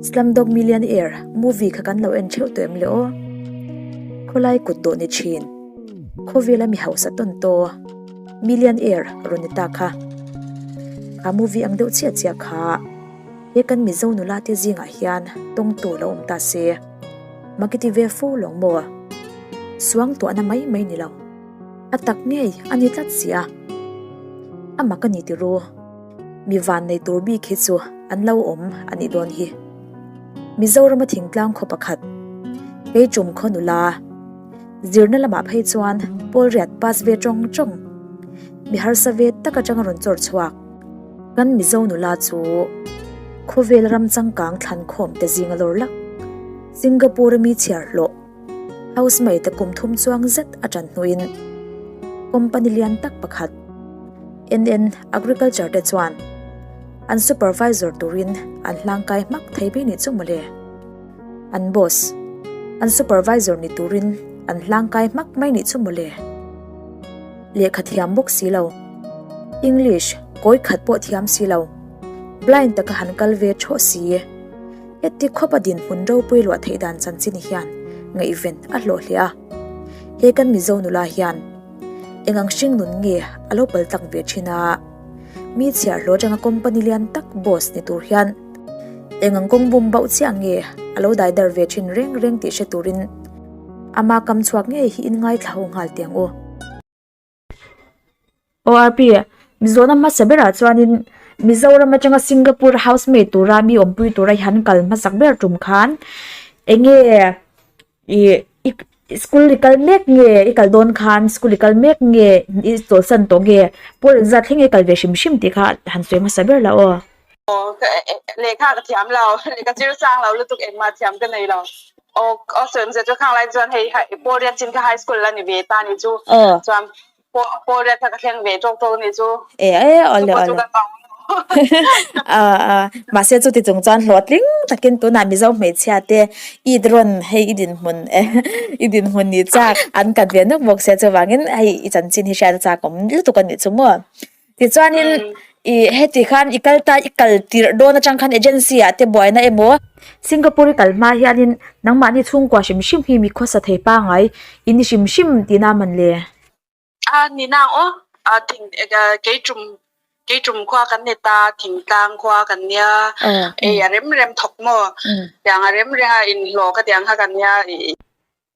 Slumdog Millionaire movie kha kan lo en theuh tawh em le aw? Khawlai kut dawh ni thin, khawvela mi hausa tawn taw Millionaire rawn ni ta kha. Kha movie ang deuh chiah chiah kha he kan Mizo nula te zingah hian tawngtu lo awm ta se, makiti ve fo lawng maw? Suang tuahna mai mai ni lo. A tak ngei a ni tlat si a, a mak a ni ti ru. Mi van nei tur bik hi chu an lo awm a nih dawn hi. Mizorama thingtlang khaw pakhat, Keichum khaw nula, zirna lamah phei chuan Pawlriat pass ve tawng tawng, mi harsa ve tak atanga rawn chawr chhuak. Kan Mizo nula chu khawvel ram changkang thlankhawm te zinga lawr lak, Singapore-a mi chhiar hlawh, Housemaid a kum thum chuang zet a tan hnuin company lian tak pakhat NN Agriculture te chuan an supervisor turin an hlangkai hmak thei mai nih chu mawle. An boss an supervisor ni turin an hlangkai hmak mai nih chu mawle. Lehkha thiam bawk si lo, English kawi khat pawh thiam si lo, blind taka han kal ve thawh si. Heti khawpa dinhmun ropui luah theih dan chanchin hian ngaihven a hlawh hle a. He kan Mizo nula hian eng ang hring nun nge a lo pal tak ve thin a, mi chhiar hlawh atanga company lian tak boss ni tur hian eng ang kawng bum bauh chiah nge a lo dai dar ve thin reng reng tih hre turin ama kam chhuak ngei hi in ngaithla ho nghal tiang u. ORP, Mizona hmasa berah chuanin Mizoram atanga Singapore housemaid tura mi awmpui tura i han kal hmasak ber tum khan enge ih i school i kal mek nge i kal dawn khan school i kal mek nge i chawlhsan tawh nge pawl engzat thleng nge i kal ve hrim hrim tih kha han sawi hmasa ber la aw. Aw lehkha ka thiam lo lehkha zir sang lo lutuk engmah thiam ka nei lo. Aw aw sawi awmzia chu khang lai chuan hei pawl riat chin kha high school la ni ve ta ni chu chuan pawl riat kha ka thleng ve tawk tawk ni chu. E e awle awle. A a mahse chuti chung chuan hlawhtling takin tunah Mizo hmeichhia te i rawn hei i dinhmun i dinhmun ni chak an kat ve nuk bawk sia chuvangin hei i chanchin hi hriat a chak awm lutuk a nih chu maw. Tichuanin ih heti khan i kal ta i kal tirh dawn atang khan agency ah te buaina emaw Singapore i kal hma hianin nangmahni chhungkua hrim hrim hi mi khawsa thei pangai in ni hrim hrim tihna a man le. A ni nang aw a thing keitum keitum khua kan ni ta thingtlang khua kan nia ei a rem rem thawk maw tiang a rem reng a inhlawh ka tiang kha kan nia.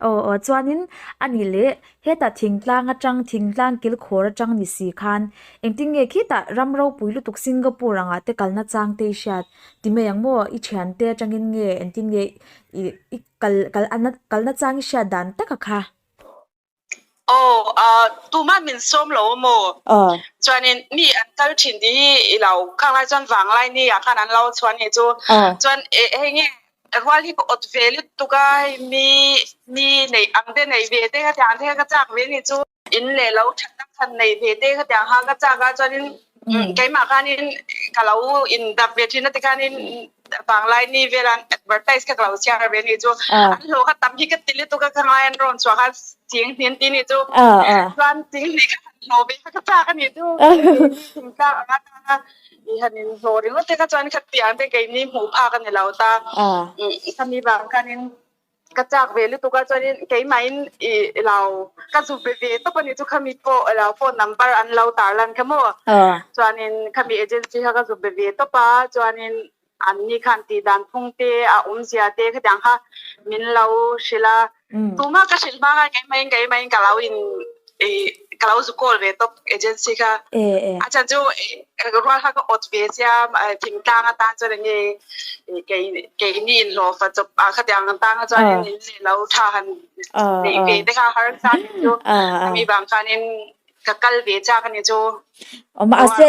Aw aw chuanin a ni leh hetah thingtlang atang thingtlang kil khawr atang ni si khan engtin nge khitah ram ropui lutuk Singapore angah te kalna chang te i hriat ti mai ang maw i thiante atangin nge engtin nge ih i kal kal kalna chang i hriat dan taka kha. Aw ah tumah min sawm lo a maw? Chuanin mi an kal thin tih hi i lo khang lai chuan vanglai ni ah khan an lo chhuah a nih chu. Chuan hei nge rual hi ka awt ve lutuk a, hei mi mi neih ang te nei ve te kha tiang te kha ka chak ve a nih chu. In leh lo that tak khan nei ve te kha tiang kha ka chak a chuanin keimah khanin ka lo indap ve thin a tikhanin Vanglai ni velah an advertise kha ka lo chhiar ve ni chu an hlawh kha tam hi ka ti lutuk a ka ngai an rawn chhuah kha ching hnin ti ni chu chuan ching hnih kha han hlawh ve kha ka chak a ni chu thingtlang anga tana i han in hlawh ringawt te kha chuan khatiang te keini hmuh phak a ni lo ta khami vang khanin Ka chak ve lutuk a chuanin keimahin i lo ka zu be ve tawp a ni chu khami pawh lo phone number an lo tar lan kha maw chuanin khami agency kha ka zu be ve tawp a chuanin an ni khan tih dan phung te a awmzia te khatiang kha min lo hrilh a tumah ka hrilh hma khan keimahin keimahin ka lo in ih ka lo zu call ve tawp agency kha a chhan chu rual kha ka awt ve sia thingtlang atan chuan eng nge kei keini inhlawh fa chawp ah khatiang ang tang chuan in in leh lo tha han neih ve te kha har sa ni chu ami vang khanin ka kal ve chak ani chu mahse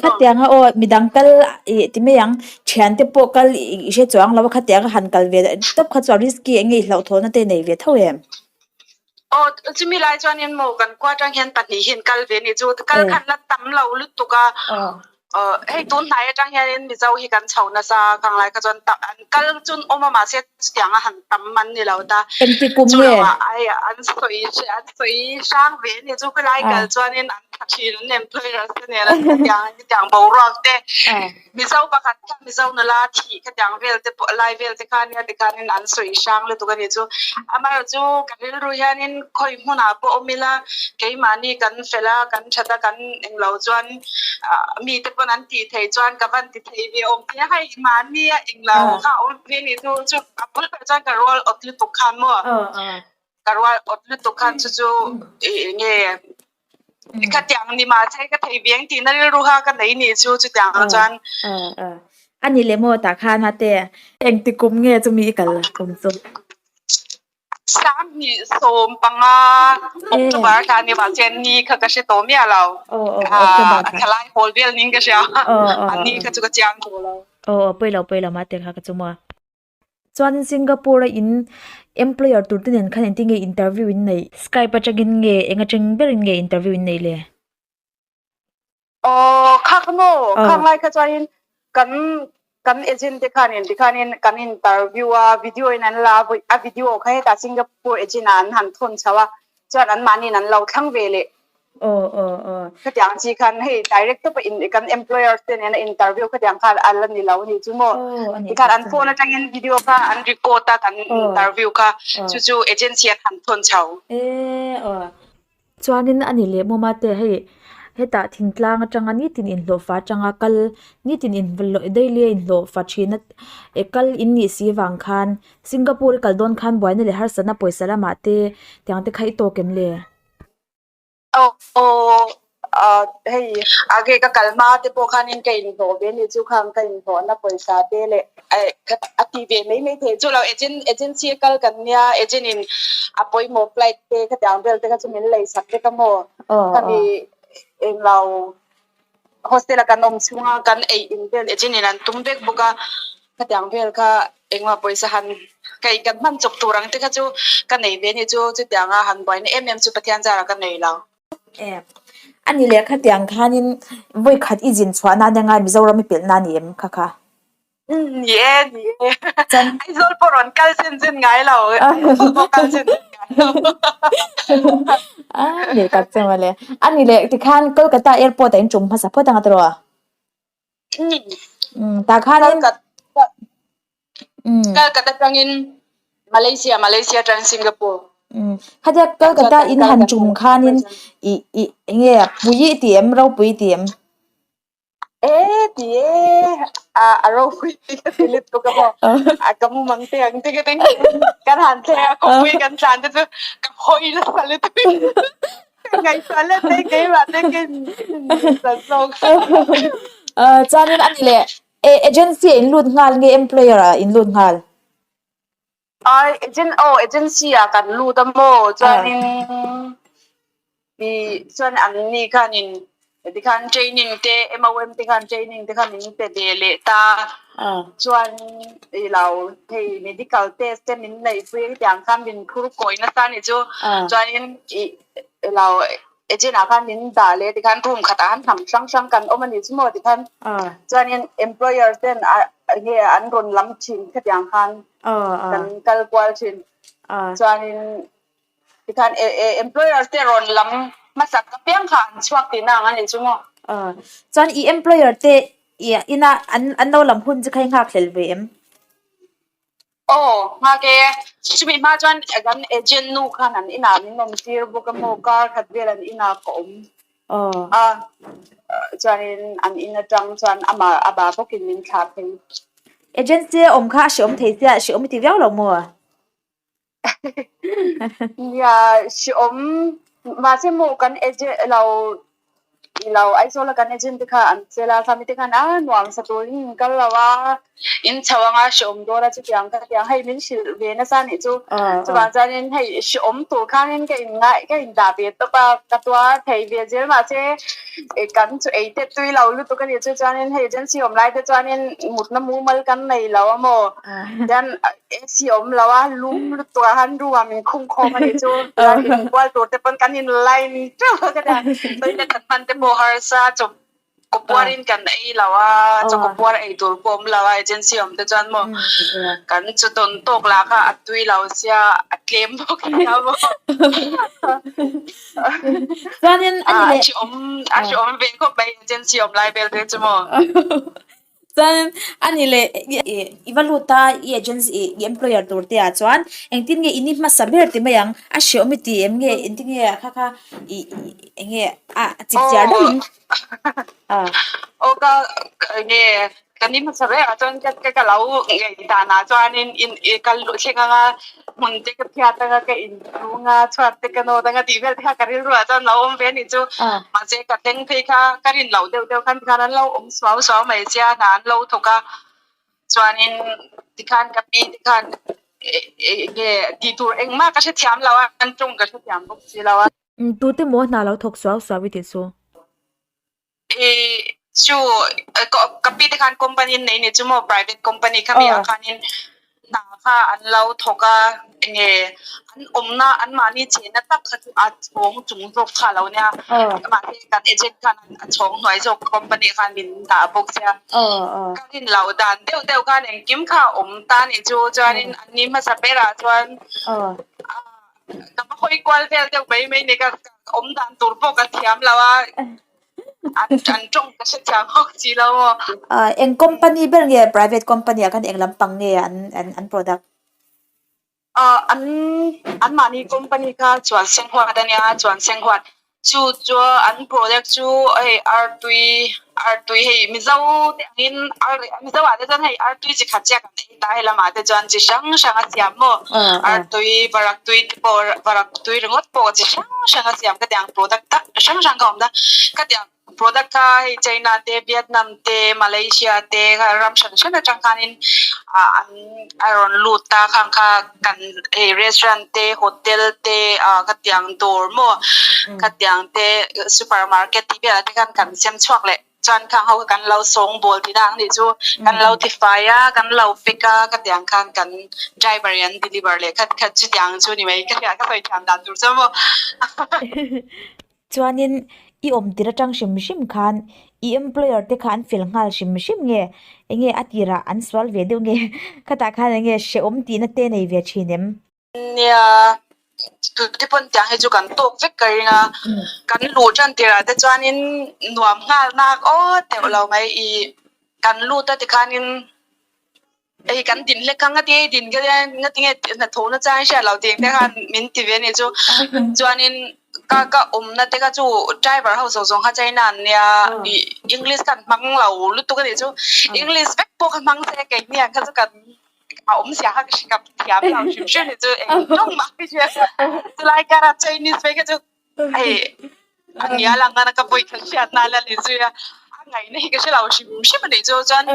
khatiang a aw midang kal ih ti mai ang thian te pawh kal i hre chuang lo a khatiang a han kal ve tawp kha chuan risky eng nge i hlauhthawn na te nei ve tho em. Aw chumi lai chuanin maw kan khua atang hian pahnih hi an kal ve a nih chu kal khan la tam lo lutuk a hei tun hnai atang hianin Mizo hi kan chho nasa a khang lai kha chuan an kal chu an awm a mahse chutiang a han tam an ni lo ta Engti kum nge? Chu lo ah ai an sawi an sawi hrang ve a nih chu khawilai kal chuanin an. thla thin an employers te nen an khatiang khatiang boruak te Mizo pakhat kha Mizo nula thih khatiang vel te pawh lai vel te kha nia tikhanin an sawi hrang lutuk a nih chu. Amaherawhchu ka rilru hianin khawi hmunah pawh awm ila keimahni kan fel a kan that a kan englo chuan mite pawn an tih theih chuan ka van ti thei ve awm tih a hei mahni a englo kha a awm ve a nih chu chu a bul ber chuan ka rual awt lutuk khan maw. Ka rual awt lutuk khan chu chu eng nge khatiang ni mahse ka thei ve ang tihna rilru kha ka nei nih chu chutiang ang chuan. A ni leh maw tah khan a te. Engti kum nge chumi i kal kum chu? 2015 October kha ni mahse ni kha ka hre tawh miah lo. A thalai hawl vel ning ka hria. A ni kha chu ka chiang tawh lo. Aw aw pawi lo pawi lo mah te kha ka chu maw. Chuanin Singapore a in employer tur te nen khan engtin nge interview in neih? Skype atangin nge eng atang berin nge interview in neih le? Aw kha kha maw khang lai kha chuanin kan kan agent te khanin tikhanin kan interview a video in an la a a video kha hetah Singapore agent ah an han thawn chho a chuan anmahniin an lo thlang ve leh. Aw aw aw. Khatiang chi khan hei direct tawpa in kan employer te nena interview khatiang khan a la ni lo a nih chu maw. Tikhan an phone atangin video kha an record a kan interview kha chu chu agency an han thawn chho. E aw. Chuanin a ni leh mawma te hei hetah thingtlang atanga nitin inhlawhfa atanga kal nitin inhlawh daily a inhlawhfa thin a e kal in nih si vang khan Singapore kal dawn khan buaina leh harsatna pawisa lamah te tiang te kha i tawk em le? Aw hei age ka kal hma te pawh khanin ka inhlawh ve a nih chu khang ka inhlawhna pawisa te leh a ti ve mai mai thei chu lo agent agency a kal kan nia agent in a pawimawh flight te khatiang vel te kha chu min lei sak vek a maw khami englo hostel a kan awm chhunga kan ei in vel agent in an tum vek bawk a khatiang vel kha engmah pawisa han kei kan hman chawp tur ang te kha chu ka nei ve a ni chu chutianga han buaina em em chu Pathian zarah ka nei lo. Em. A ni leh khatiang khanin vawi khat i zin chhuahna a nia ngai Mizoram i pelhna a ni em kha kha? Ni e, ni e. Aizawl pawh rawn kal zen zen ngai lo. Aizawl pawh kal zen zen ngai lo. A ni tak che mawle. A ni leh tikhan Kolkata airport ah in tum hmasa phawt ang a tiraw? Tah khanin Kolkata atangin Malaysia, Malaysia atangin Singapore. Khatia Kolkata in han tum khanin i i enge pui i ti em ropui i ti em? E ti e a a ropui ka ti lutuk a maw a ka mumang te ang te ka ti kan han thleng a khawpui kan tlan te chu ka hawi nasa lutuk ka ngaihtuah let mai keimah te ka in zawk. Chuanin a ni leh agency ah in lut nghal nge employer ah in lut nghal? Ai agent aw agency ah kan lut a maw chuanin i chuan an ni khanin tikhan training te M_O_M te khan training te khan min pe ve leh ta chuan i lo hei medical test te min neih pui a hetiang khan min phur kawi nasa a nih chu chuanin i lo Agent ah khan min dah leh tikhan room khatah khan hnam hrang hrang kan awm a nih chu maw tikhan chuanin employer ten enge an rawn lam thin khatiang khan kan kal kual thin chuanin tikhan employer te rawn lam hmasak apiang kha an chhuak tihna ang a nih chu maw. Chuan i employer te ina an lo lam hun chu kha i nghakhlel ve em? Aw, nghak e. Chumi hma chuan kan agent nu khan an inah min awm tir bawk a maw, kar khat vel an inah ka awm a, chuanin an in atang chuan amah a ba bawkin min thlah phei. Agency a awm kha a hreawm thei sia, hreawm i ti viau lo maw? Nia, hreawm mahse maw kan agent lo I lo Aizawl a kan agent te kha an chel a, khami te khan a nuam sa turin in kal lo a, in chho anga hreawm dawn a chutiang ka tiang hei min hrilh ve nasa nih chu chuvang chuanin hei hreawm tur khanin ka in ngai ka in dah ve tawp a, ka tuar thei ve zel mahse kan chu ei te tui lo lutuk a nih chu chuanin hei agency awm lai te chuanin mutna mumal kan nei lo a maw chuan AC awm lo a lum lutuk ah khan room ah min khung khawm a nih chu chuan inbual tur te pawn kan in line teuh a ka tia toilet kan hman te pawh harsa chawp Kawpuar in kan ei lo a, chaw kawpuar ei tur pawh awm lo a agency awm te chuan maw kan chu tawn tawk lah kha a tui lo sia a tlem bawk sia maw. Chuanin a ni leh. A hreawm a hreawm ve khawp mai agency awm lai vel te chu maw. Chuan a ni leh i va lut a i agency i employer tur te ah chuan engtin nge in i hmasa ber ti mai ang a hreawm i ti em nge engtin nge kha kha i eng nge a chip chiar deuh in Aw ka nge kan i hmasa ber ah chuan ka ka lo ngei dan ah chuanin in i kal luh thleng anga hmun te ka phiat anga ka in tung a chhuat te ka nawt anga tih vel te kha ka rilru ah chuan lo awm ve a nih chu. Mahse ka thleng phei kha ka rin loh deuh deuh khan tikhan an lo awm suau suau mai sia hna an lo thawk a chuanin tikhan ka pi te khan enge tih tur engmah ka hrethiam lo a an tawng ka hrethiam bawk si lo a. Tute maw hna lo thawk suau suau i tih chu? I chu ka pi te khan company an nei ni chu maw private company kha mi ah khanin hna kha an lo thawk a enge an awmna an mahni chenna tak kha chu a chhawng chung zawk kha lo nia mahse kan agent khan a chhawng hnuai zawk company khan min dah bawk sia ka rin loh dan deuh deuh khan engkim kha a awm ta ni chu chuanin an ni hmasa berah chuan ka va hawi kual vel deuh mai mai ni ka awm dan tur pawh ka thiam lo a. An tawng ka hre thiam hawk chi lo maw? Eng company ber nge private company ah khan eng lampang nge an an product? An an mahni company kha chuan Senghuat a nia chuan Senghuat chu chu an product chu hei artui artui hei Mizo te angin ar Mizo ah te chuan hei artui chi khat chiah kan ei ta helamah te chuan chi hrang hrang a siam maw artui varak tui te pawh varak tui ringawt pawh chi hrang hrang a siam ka tiang product tak hrang hrang ka awm ta ka tiang product kha hei China te Vietnam te Malaysia te kha ram hran hran atang khanin ah an a rawn lut ta khang kha kan hei restaurant te hotel te ah ka tiang dawr maw ka tiang te supermarket tih velah te khan kan siam chhuak leh. Chuan khang ho kha kan lo sawngbawl tihna ang nih chu kan lo tifai a, kan lo pack a, ka tiang khan kan driver in an deliver leh khat khat chutiang chu ni mai ka hria ka sawi thiam dan tur chu maw. Chuanin i awm tir atang hrim hrim khan i employer te kha an fel nghal hrim hrim nge enge a tirah an sual ve deuh nge khatah khan enge hrehawm tihna te nei ve thin em? Nia, tute pawn tiang hi chu kan tawk vek ka ring a, kan luh tan tirah te chuanin nuam nghal nak aw teuh lo mai i kan lut a tikhanin hei kan din hlek kha ngati ei din ngati nge hnathawh na chang hriat loh tih te khan min ti ve a nih chu chuanin ka ka awmna te kha chu driver ho zawng zawng kha China an nia ih English khan hmang lo lutuk a nih chu English vek pawh kha hmang se keini ang kha chu kan a awm zia kha ka hre thiam lo hrim hrim hi chu eng tawng mah hi chu chulai kara Chinese phei kha chu hei a ngial ang a ka vawi khat hriat na la ni zui a a ngaihna hi ka hre lo hrim hrim a nih chu chuan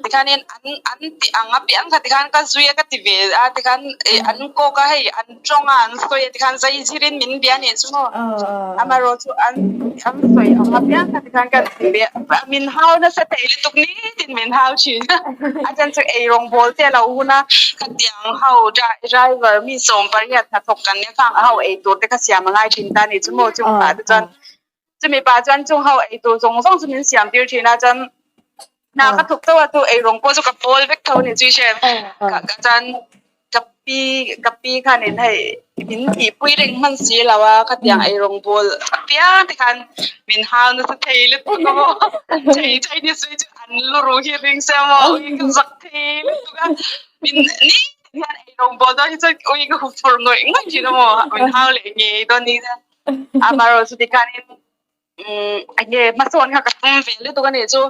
tikhanin an an tih ang apiang kha tikhan ka zui a ka ti ve a tikhan an kawk a hei an tawng a an sawi a tikhan zai zirin min bia a nih chu maw amaherawh chu an an sawi ang apiang kha tikhan ka ti ve a min hau nasa thei lutuk nitin min hau thin a chan chu ei rawngbawl te a lo hun a khatiang ho driver mi sawm pariat hnathawk kan nia khang ho ei tur te kha siam a ngai thin ta a nih chu maw chung pah te chuan chumi pah chuan chung ho ei tur zawng zawng chu min siam tir thin a chuan hna ka thawk tho a chu ei rawng pawh chu ka pawl vek tho a ni chu hre ka chuan ka pi ka pi khanin hei min tihpui reng hman si lo a khatiang ei rawng bawl apiang te khan min hau nasa thei lutuk a maw chei Chinese hi chu an lu ru hi ring se maw ui ka zak thei lutuk a min ni hian ei rawng bawl dawn hi chuan ui ka hup fur ngawih ngawih thin a maw min hau leh ngei dawn ni amaherawhchu chuti khanin Umm enge hmasawn kha ka tum ve lutuk a nih chu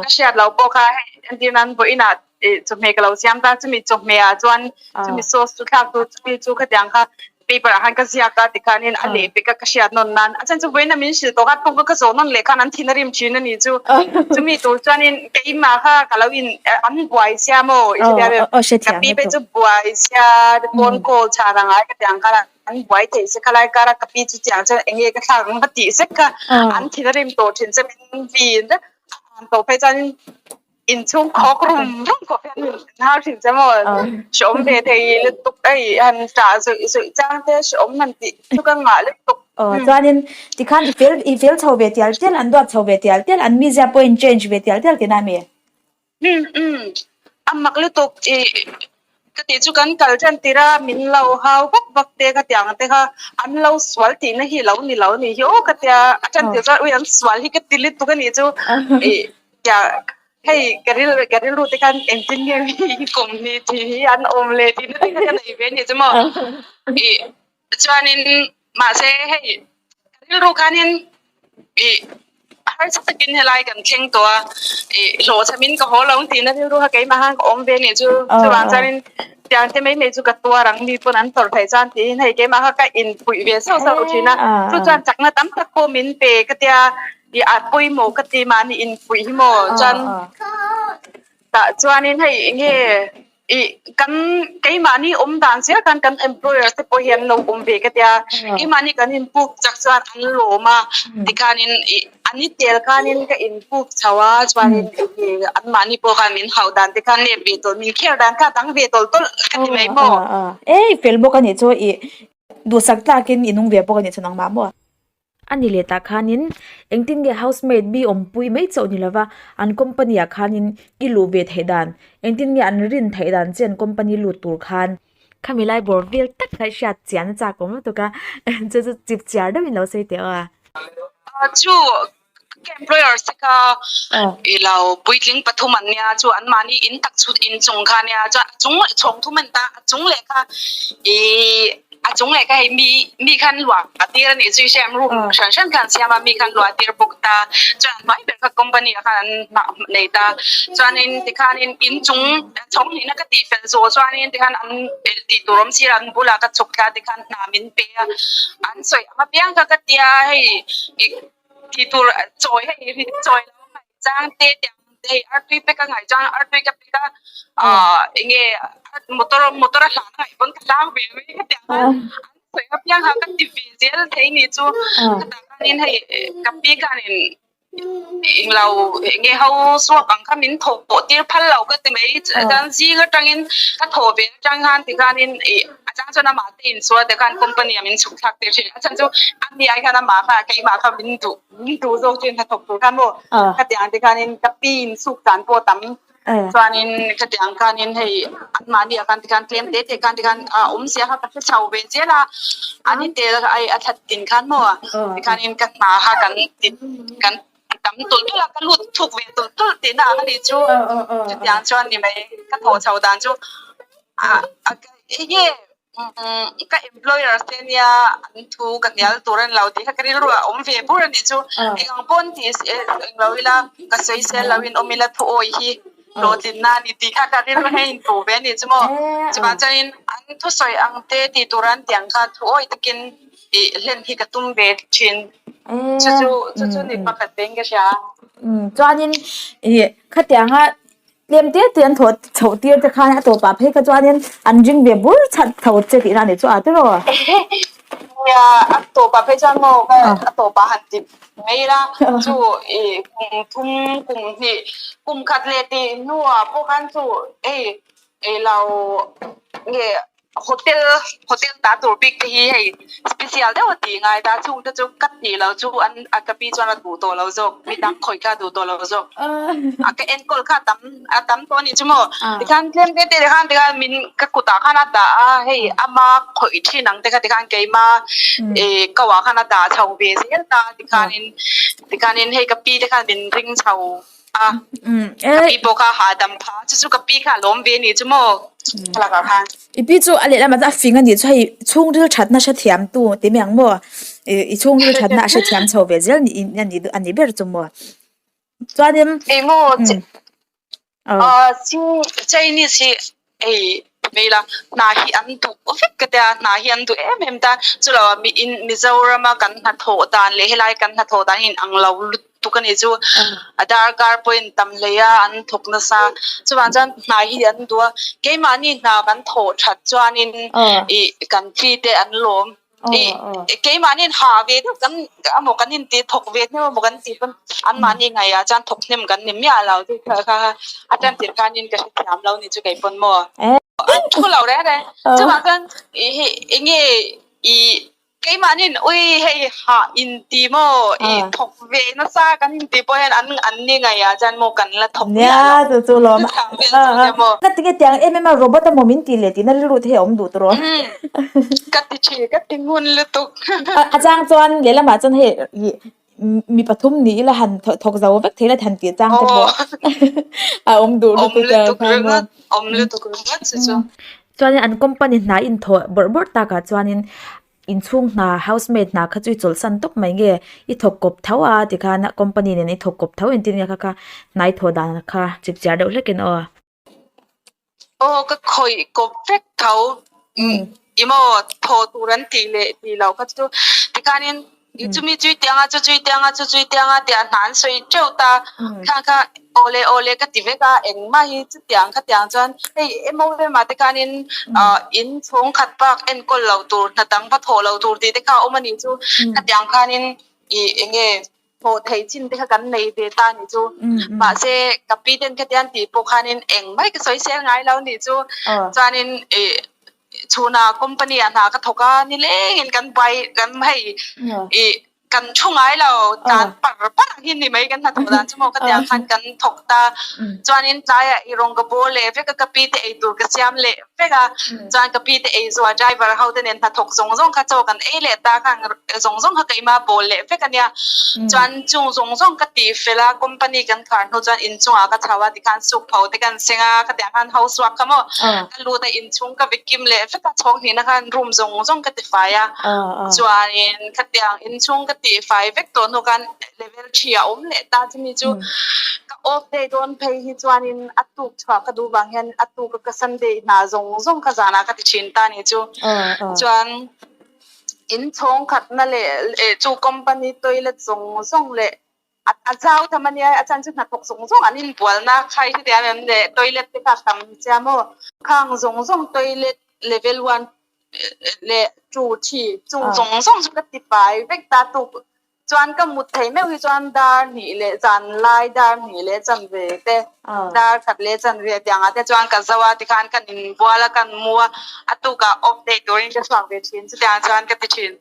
ka hriat loh pawh kha hei entir nan vawiinah ih chawhmeh ka lo siam ta chumi chawhmeh ah chuan chumi sauce chu thlak tur chumi chu khatiang kha paper ah khan ka ziak a tikhanin a leh pek a ka hriat nawn nan a chhan chu vawiin a min hrilh tawh kha tuk a ka zawh nawn leh khan an thin a rim thin a nih chu chumi tur chuanin keimah kha ka lo in an buai sia maw i hrethiam em ka pi phei chu buai sia phone call chhan a ngai khatiang khan a. An buai theih se khalai kara ka pi chu chiang chuan enge ka thlak ang va tih sek kha an thin a rim tawh thin che min vin vek a an tawh phei chuan Inchhung khawk rum rum khawp hian min hau thin che maw? Hrehawm ve thei lutuk hei han ṭah zawih zawih chang te hrehawm han tih chu ka ngah lutuk. Aw chuanin tikhan i fel i fel chho ve tial tial an duat chho ve tial tial an mizia pawh in change ve tial tial tihna a mi? Umm umm a mak lutuk i ka tih chu kan kal tan tir a min lo hau vak vak te ka tih ang te kha an lo sual tihna hi lo ni lo a nih hi aw ka tia a tan tir chuan ui an sual hi ka ti lutuk a nih chu i tia hei ka ril ka rilru te khan engtin nge mi kum ni tih hi an awm leh tihna te kha ka nei ve a nih chu maw i Chuanin mahse hei ka rilru khanin ih harsa takin helai kan thleng tawh a, ih hlawhchhamin ka haw lo ang tihna rilru kha keimah khan ka awm ve anih chu. Chuvang chuanin tiang te mai mai chu ka tuar ang mi pawn an tawrh theih chuan tiin hei keimah kha ka inpuih ve sauh sauh thin a, chu chuan chakna tam tak pawh min pe ka tia ih a pawimawh ka ti mahni inpuih hi maw chuan tah chuanin hei enge I kan keimahni awm dan zel khan kan employer te pawh hi an lo awm ve ka tia, keimahni kan inpuk chak chuan an lawm a, tikhanin i an i tel khanin ka inpuk chho a, chuanin anmahni pawh khan min hauh dan te khan let ve tawlh, min kher dan kha a dang ve tawlh tawlh ka ti mai maw? Ei fel bawk a nih chu i duhsak tlakin i nung ve bawk a nih chu nangmah maw? A ni leh tah khanin engtin nge housemaid mi awmpui mai chauh ni lova an company ah khanin i luh ve theih dan engtin nge an rin theih dan che an company lut tur khan khami lai bawr vel tak kha hriat chian a chak awm lutuk a chu chu chip chiar deuhin lo sawi teh aw. Chu ka employers te kha i lo puitling pathum an nia chu anmahni in tak chhut in chung kha nia chuan a chung leh chhawng thum an ta a chung leh kha ih a chung leh kha hei mi mi khan luah a tir a nih chu i hriat room hran hran khan an siam a mi khan luah a tir bawk ta chuan a hnuai ber kha company ah khan an hmah nei ta chuanin tikhanin in chung chhawng hnihna ka tih fel zawh chuanin tikhan an tih tur awm si a an bulah ka chhuk thla tikhan hna min pe a an sawi ang apiang kha ka tia hei ih tih tur chawi hei ri chawi lo a ngaih chang te tiang hei artui pek a ngaih chuan artui ka pek a ah eng nge motor motor a hlan a ngaih pawn ka hlang ve mai ka tiang khan an sawi apiang kha ka ti ve zel thei ni chu chutah khanin hei ka pi khanin Englo enge ho suak ang kha min thawh pawh tir phal lo ka ti mai chuan zing atangin ka thawh ve atang khan tikhanin ih a chang chuan amah te insual te khan company ah min chhuk thlak tir thin a chhan chu a ni ai khan amah kha keimah kha min duh min duh zawk thin hnathawk tur khan maw khatiang tikhanin ka pi insuk dan pawh tam Chuanin khatiang khanin hei anmahni ah khan tikhan tlem te te khan tikhan a awmzia kha ka hre chho ve zel a, an in tel ai a thlat tin khan maw tikhanin ka hna kha kan ti kan ti tam tulh tulh a, ka lut thuk ve tulh tulh tihna ang a nih chu, chutiang chuan ni mai ka thawh chho dan chu a enge Ka employers te nia an thu ka hnial tur a ni lo tih kha ka rilru ah a awm ve bur a nih chu. Eng ang pawn tih eng lo ila ka sawisel lo in awm ila thu awi hi hlawhtlinna a ni tih kha ka rilru hian in tuh ve a nih chu maw. Chuvang chuanin an thusawi ang te tih tur an tih ang kha thu awi takin ih hlen hi ka tum ve thin. Chu chu chu chu ni pakhat vein ka hria. Chuanin ih khatianga Tlem te te an thawh chhoh tir te khan a tawpah phei kha chuanin an ring ve bur chhat tho che tihna a nih chu a tiraw? Nia, a tawpah phei chuan maw ka a tawpah han ti mai ila chu i kum thum kum hnih kum khat leh tih hnuah pawh khan chu hei ei lo nge Hotel hotel ta tur bik te hi hei special deuh a tih ngai ta chung te chu ka tih lo chu an a ka pi chuan a duh tawh lo zawk mi dang khawih kha a duh tawh lo zawk a ka enkawl kha a tam a tam tawh a nih chu maw tikhan tlem te te khan tikhan min ka kutah khan a dah a hei ama khawih thin ang te kha tikhan keima ih ko ah khan a dah chho ve zel ta tikhanin tikhanin hei ka pi te khan min ring chho. a ka pi pawh kha hahdam pha chu chu ka pi kha a lawm ve a nih chu maw ka lakah khan. I pi chu a lehlamah chuan a fing a nih chu hei chhungril thatna hrethiam tu ti mai ang maw i chhungril thatna a hrethiam chho ve zel a nih ber chu maw chuanin Emaw Chinese hi Hei hmel a, hna hi an duh vek ka tia, hna hi an duh em em ta, chulo ah miin Mizoram a kan hnathawh dan leh helai kan hnathawh dan hi in ang lo lutuk a nih chu, a darkar pawh in tam hlei a an thawk nasa, chuvang chuan hna hi an duh a, keimahni hna kan thawh that chuanin ih kan thi te an lawm. I keimahniin ha ve deuh kan amaw kan inti thawk ve hnem amaw kan tih pawn anmahni ngaihah chuan thawk hnem kan ni miah lo chu kha kha a tan tirh khanin ka hrethiam lo ni chu kei pawn maw. An thu lo reng reng. Chuvang chuan i hei enge i Keimahniin ui hei hah inti maw i thawk ve nasa kan inti pawh hian an an ni ngaihah chuan maw kan la thawk miah lo. Nia chu chu lawm. Chutiang vel chu nia maw. Ka tinge tiang em em a robot a maw min tih leh tihna rilru te hi a awm duh tawh rawh. Ka ti thin ka ti ngun lutuk. A chang chuan lehlamah chuan hei i mi pathum ni ila han thawk zo vek thei la han tih chang te pawh a awm duh lutuk a khan maw. Awm lutuk ringawt chu chu. Chuanin an company hna inthawh bawrh bawrh takah chuanin inchhung hna housemaid hna kha chu i chawlhsan tawp mai nge i thawk kawp tho a tikhan company nen i thawk kawp tho engtin nge kha kha hna i thawh dan kha chip chiar deuh hlekin aw. Aw ka khawih kawp vek tho i maw thaw tur an tih leh tih loh kha chu tikhanin chumi chui tiang a chu chui tiang a chu chui tiang a tia hna an sawi teuh ta khang kha aw le aw le ka ti vek a engmah hi chutiang khatiang chuan hei MOM ah te khanin ah in chhawng khat bak enkawl loh tur hna dang va thawh loh tur tih te kha a awm a nih chu khatiang khanin ih eng nge thawh theih chin te kha kan nei ve ta a nih chu mahse ka pi ten khatiang tih pawh khanin engmah hi ka sawi sel ngai lo a nih chu chuanin ih Chhunah company ah hna ka thawk a, nilengin kan buai kan hei ih kan thu ngai lo tlan par par ang hi ni mai kan hnathawh dan chu maw ka tiang khan kan thawk ta. Chuanin tlaiah i rawng ka bawl leh vek a, ka pi te ei tur ka siam leh vek a, chuan ka pi te ei zuah driver ho te nen hnathawk zawng zawng kha chaw kan ei leh ta khan zawng zawng kha keimah bawl leh vek a nia. Chuan chung zawng zawng ka tih fel a, company kan khar hnu chuan inchungah ka chho a tikhan suk pho te kan seng a, ka tiang khan house work kha maw Ka lut a inchhung ka vekim leh vek a, chhawng hnihna khan room zawng zawng ka tifai a, chuanin khatiang inchhung ka tifai vek tawh hnu khan level thi a awm leh ta chumi chu ka off day dawn phei hi chuanin a tuk chhuah ka duh vang hian a tuk a ka Sunday hna zawng zawng kha zanah ka ti thin ta ni chu chuan inchhawng khatna leh chu company toilet zawng zawng leh A zau tham a nia, a chhan chu hnathawk zawng zawng an inbualna khai hi tiang em le toilet te kha tam chia maw? Khang zawng zawng toilet level one leh two three chung zawng zawng chu ka ti fai vek ta tuk chuan ka mut thei meuh hi chuan dar hnih leh zan lai dar hnih leh chanve te dar khat leh chanve tiang ah te chuan ka zo a tikhan kan inbual a kan mu a a tukah off day turin ka chhuak ve thin chutiang chuan ka ti thin.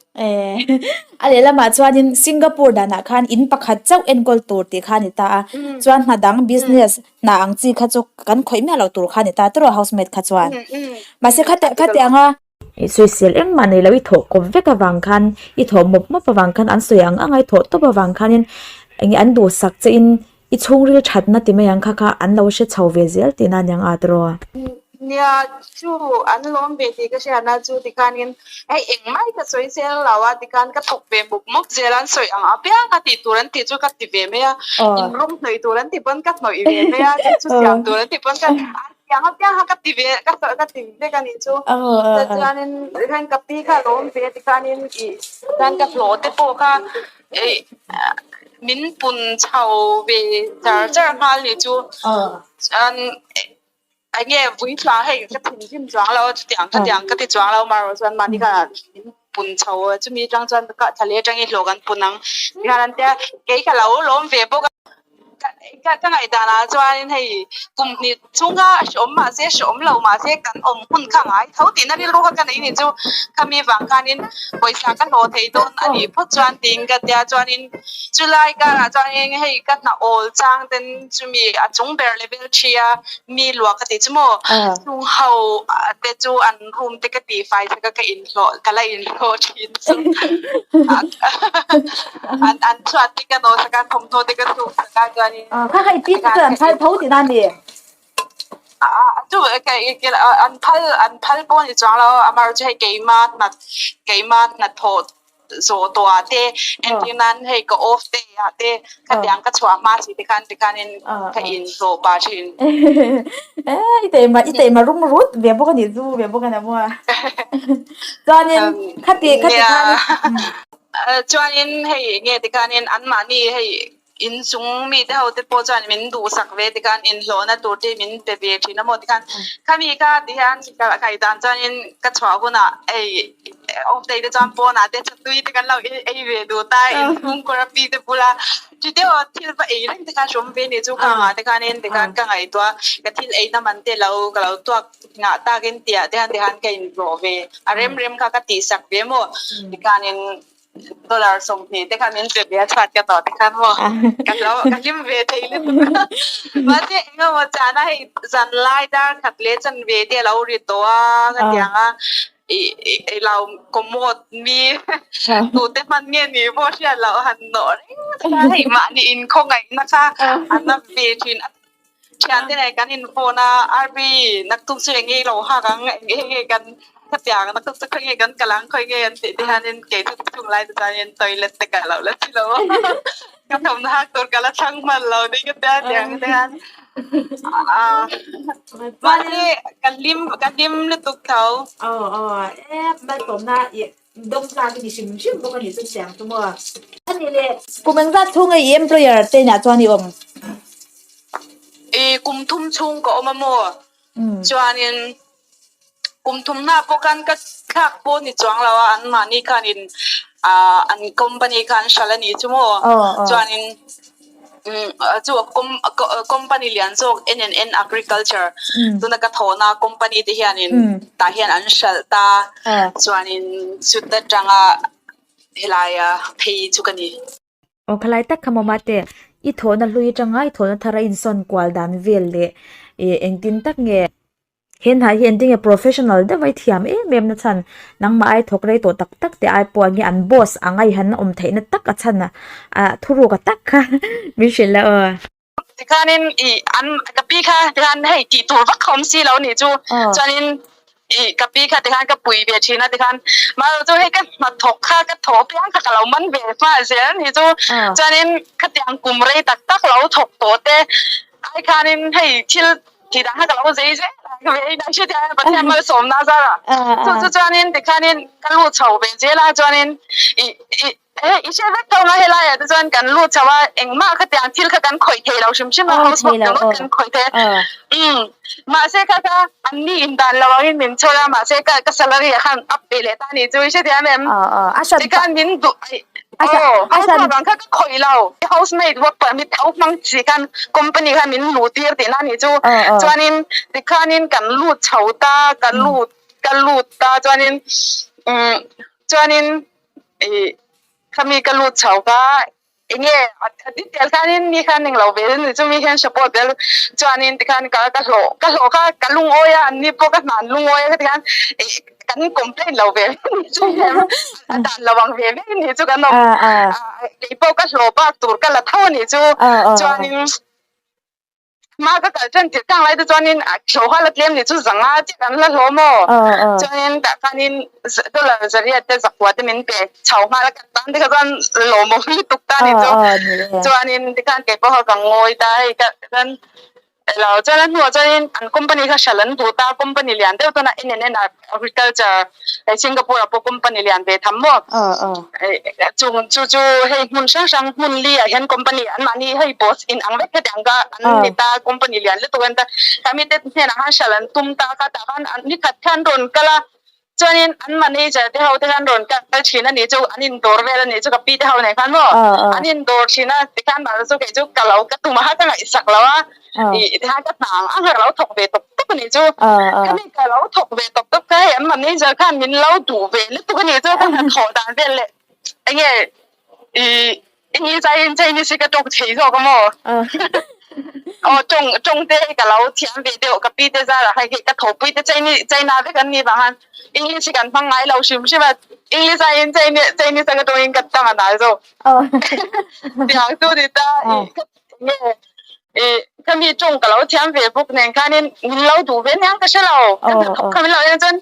A lehlamah chuanin Singapore danah khan in pakhat chauh enkawl tur tih kha a ni ta a, chuan hna dang business hna ang chi kha chu kan khawih miah loh tur kha a ni ta tawrh a housemaid kha chuan. Mahse khati khati anga sawisel engmah nei lo i thawh kawp vek avang khan i thawh mawp mawp avang khan an sawi ang ang a i thawh tawp avang khanin eng an duhsak che in I chhungril thatna ti mai ang kha kha an lo hre chho ve zel tihna a niang a tiraw? Nia, chu an lawm ve tih ka hriatna chu tikhanin hei engmai ka sawi zel lo a, tikhan ka thawk ve muk muk zel a, an sawi ang apiang a tih tur an tih chu ka ti ve mai a, in rawng hnawih tur an ti pawn ka hnawih ve mai a, chu siam tur an ti pawn ka an ti ang apiang kha ka ti ve ka ka ti vek a nih chu. Chuanin heng ka pi kha a lawm ve a tikhanin ih chuan ka hlawh te pawh kha Ei min pun chho ve char char nghal ni chu chuan eng nge vui thla hei ka thinrim chuang lo a chutiang khatiang ka ti chuang lo marawh chuan mahni khan min pun chho a chumi atang chuan ka thla leh atangin hlawh kan pun ang tikhan an tia kei ka lo lawm ve bawk a. Ka ka ngaihdanah chuanin hei kum hnih chhunga hreawm mahse hreawm lo mahse kan awm hun kha ngai tho tihna rilru kha ka nei ni chu khami vang khanin pawisa ka hlawh thei dawn a nih phawt chuan tiin ka tia chuanin chulai karah chuanin hei ka hna awl chang ten chumi a chung ber level thi a mi luah ka tih chu maw chung ho te chu an room te ka tih fai chak a ka inhlawh ka la inhlawh thin chu an an chhuat te ka nawh sak a thawmhnaw te ka hruk sak a chuanin Kha kha i pi te chuan an phal tho tihna a ni. Chu an phal an phal pawh a ni chuang lo amaherawhchu chu hei keima hna keima hnathawh zawh tawh ah te entir nan hei ka off day ah te khatiang ka chhuah hma si te khan tikhanin ka inhlawh pah thin. I taima i taima rum rut ve bawk a nih chu ve bawk a ni maw a. Chuanin khati khati khan Chuanin hei nge tikhanin anmahni hei Inchung mite ho te pawh chuan min duhsak ve tikhan inhlawhna tur te min pe ve thin a maw tikhan khami kha ti hian ka ngaihdan chuanin ka chhuah hunah hei Off day te chuan pawnah te chatui te kan lo ei ve duh ta inchhungkaw a pi te bula chuti aw thil va ei reng te khan hrawm ve nih chu ka ngah te khan en tikhan ka ngaihtuah ka thil ei na man te lo ka lo tuak ngah takin tiah te khan tikhan ka inhlawh ve a rem rem kha ka tihsak ve maw tikhanin Dollar 20 te kha min pe ve a chhuat ka tawh te khan maw ka lo ka hlim ve thei lutuk a mahse engemaw chahna hei zan lai dar khat leh chanve te a lo ri tawh a ka ti ang a ih ih lo commode mi tute hman nge ni pawh hriat loh han nawh reng te kha hei mahni inkhawngaihna kha a na ve thin a. Thiante nen kan in phone a, RB naktuk chu eng nge i lo hak ang, eng nge kan khatiang naktuk chu khawi nge kan kal ang, khawi nge an tih te hianin kei chu chung lai te chuanin toilet te ka lo la chi lo a, ka thawmhnaw hak tur ka la thlang hman lo ni ka tia tiang te hian ah mahse ka hlim ka hlim lutuk tho. Aw aw e malsawmna i Dawng tlak i ni hrim hrim bawk a nih chu chiang chu maw. A nih leh kum engzat chhung i employer te inah chuan i awm? I kum thum chhung ka awm a maw? Chuanin kum thumna pawh khan ka thlak pawh ni chuang lo a, anmahni khanin an company khan hralh a nih chu maw? Chuanin Chu company lian zawk N&N Agriculture tuna ka thawhna company te hianin tah hian an hralh ta chuanin chuta tanga helaia phei chu ka ni. Aw khalai tak kha mawma te i thawhna hlui atanga i thawhna thar a insawn kual dan vel leh engtin tak nge He hna hi engtin nge professional deuh a i thiam em em na chhan nangmah ai thawk rei tawh tak tak te ai pawh enge an boss ang a i han awm theih na tak a chhan a ah thuruk a tak kha min hrilh la aw. Tikhanin i an ka pi kha tikhan hei tih tur vak kha awm si lo nih chu chuanin i ka pi kha tikhan ka pui ve thin a tikhan mahse chu hei ka hnathawk kha ka thawh piang kha ka lo man ve nghal zel a nih chu chuanin khatiang kum rei tak tak lo thawk tawh te ai khanin hei thil Tih dan kha ka lo zei zel a, ka vei dan hriat hian Pathian malsawmna a zar a. Chu chu chuanin tikhanin ka lut chho ve zel a, chuanin i i he i hre vek tho nga helaiah te chuan kan lut chho a, engmah khatiang thil kha kan khawih thei lo hrim hrim a, house work ringawt kan khawih thei a. Umm mahse kha kha anni in dan lo angin min chhawr a, mahse ka ka salary ah khan up ve leh ta a nih chu i hrethiam em? Tikhan min duh Aw, house work ang kha ka khawih lo. Housemaid work permit tho hmang chi khan company khan min luh tir tihna a nih chu. Chuanin tikhanin kan lut chho ta, ka lut ka lut ta chuanin umm chuanin ih khami ka lut chho kha enge a detail khanin mi khan englo ve nih chu mi hian support zel chuanin tikhan ka ka hlawh ka hlawh kha ka lungawi a anni pawh ka hna an lungawi a tikhan ih kan complain lo ve ve ni chu a dan lo ang ve ve ni chu kan awm kei pawh ka hlawh bak tur ka la tho a nih chu chuanin hma ka kal tan tirh tang lai te chuanin a hlawh kha la tlem nih chu zanga chiah kan la hlawm aw chuanin tah khanin dollar zariat te zakua te min pe chho nghal a ka tan te kha chuan lawmawm lutuk ta ni chu chuanin tikhan kei pawh kha ka ngawi ta hei ka chuan Elo chuan a hnuah chuanin an company kha hralh an duh ta, company lian deuh chuan a en en en a agriculture hei Singapore ah pawh company lian ve tham maw chung chu chu hei hmun hrang hrang hmun li ah hian company an mahni hei boss in ang vek hetiang kha an ni ta company lian lutuk an ni ta khami te hnenah khan hralh an tum ta kha tah khan ni khat khan rawn kal a. Chuanin an manager te ho te khan rawn kal thin a nih chu, an indawr vel a nih chu ka pi te ho nen khan maw, an indawr thin a, tikhan mahse chu kei chu ka lo ka tum a ka ngaihsak lo a, ih tikhan ka hna ang ang kha ka lo thawk ve tawp tawp a nih chu, khami ka lo thawk ve tawp tawp kha hei an manager khan min lo duh ve lutuk a nih chu, ka hnathawh dan vel leh enge ih English aiin Chinese hi ka tawk thei zawk a maw? Aw tawng tawng te hi ka lo thiam ve deuh ka pi te zarah khan hei ka thawhpui te Chinese China vek an nih vang khan English hi kan hmang ngai lo hrim hrim a English aiin Chinese Chinese a ka tawngin ka tang a nal zawk. Tiang chu ni ta ih ka enge ih khami tawng ka lo thiam ve bawk nen khanin min lo duh ve aniang ka hre lo ka hnathawk kha min lo en chuan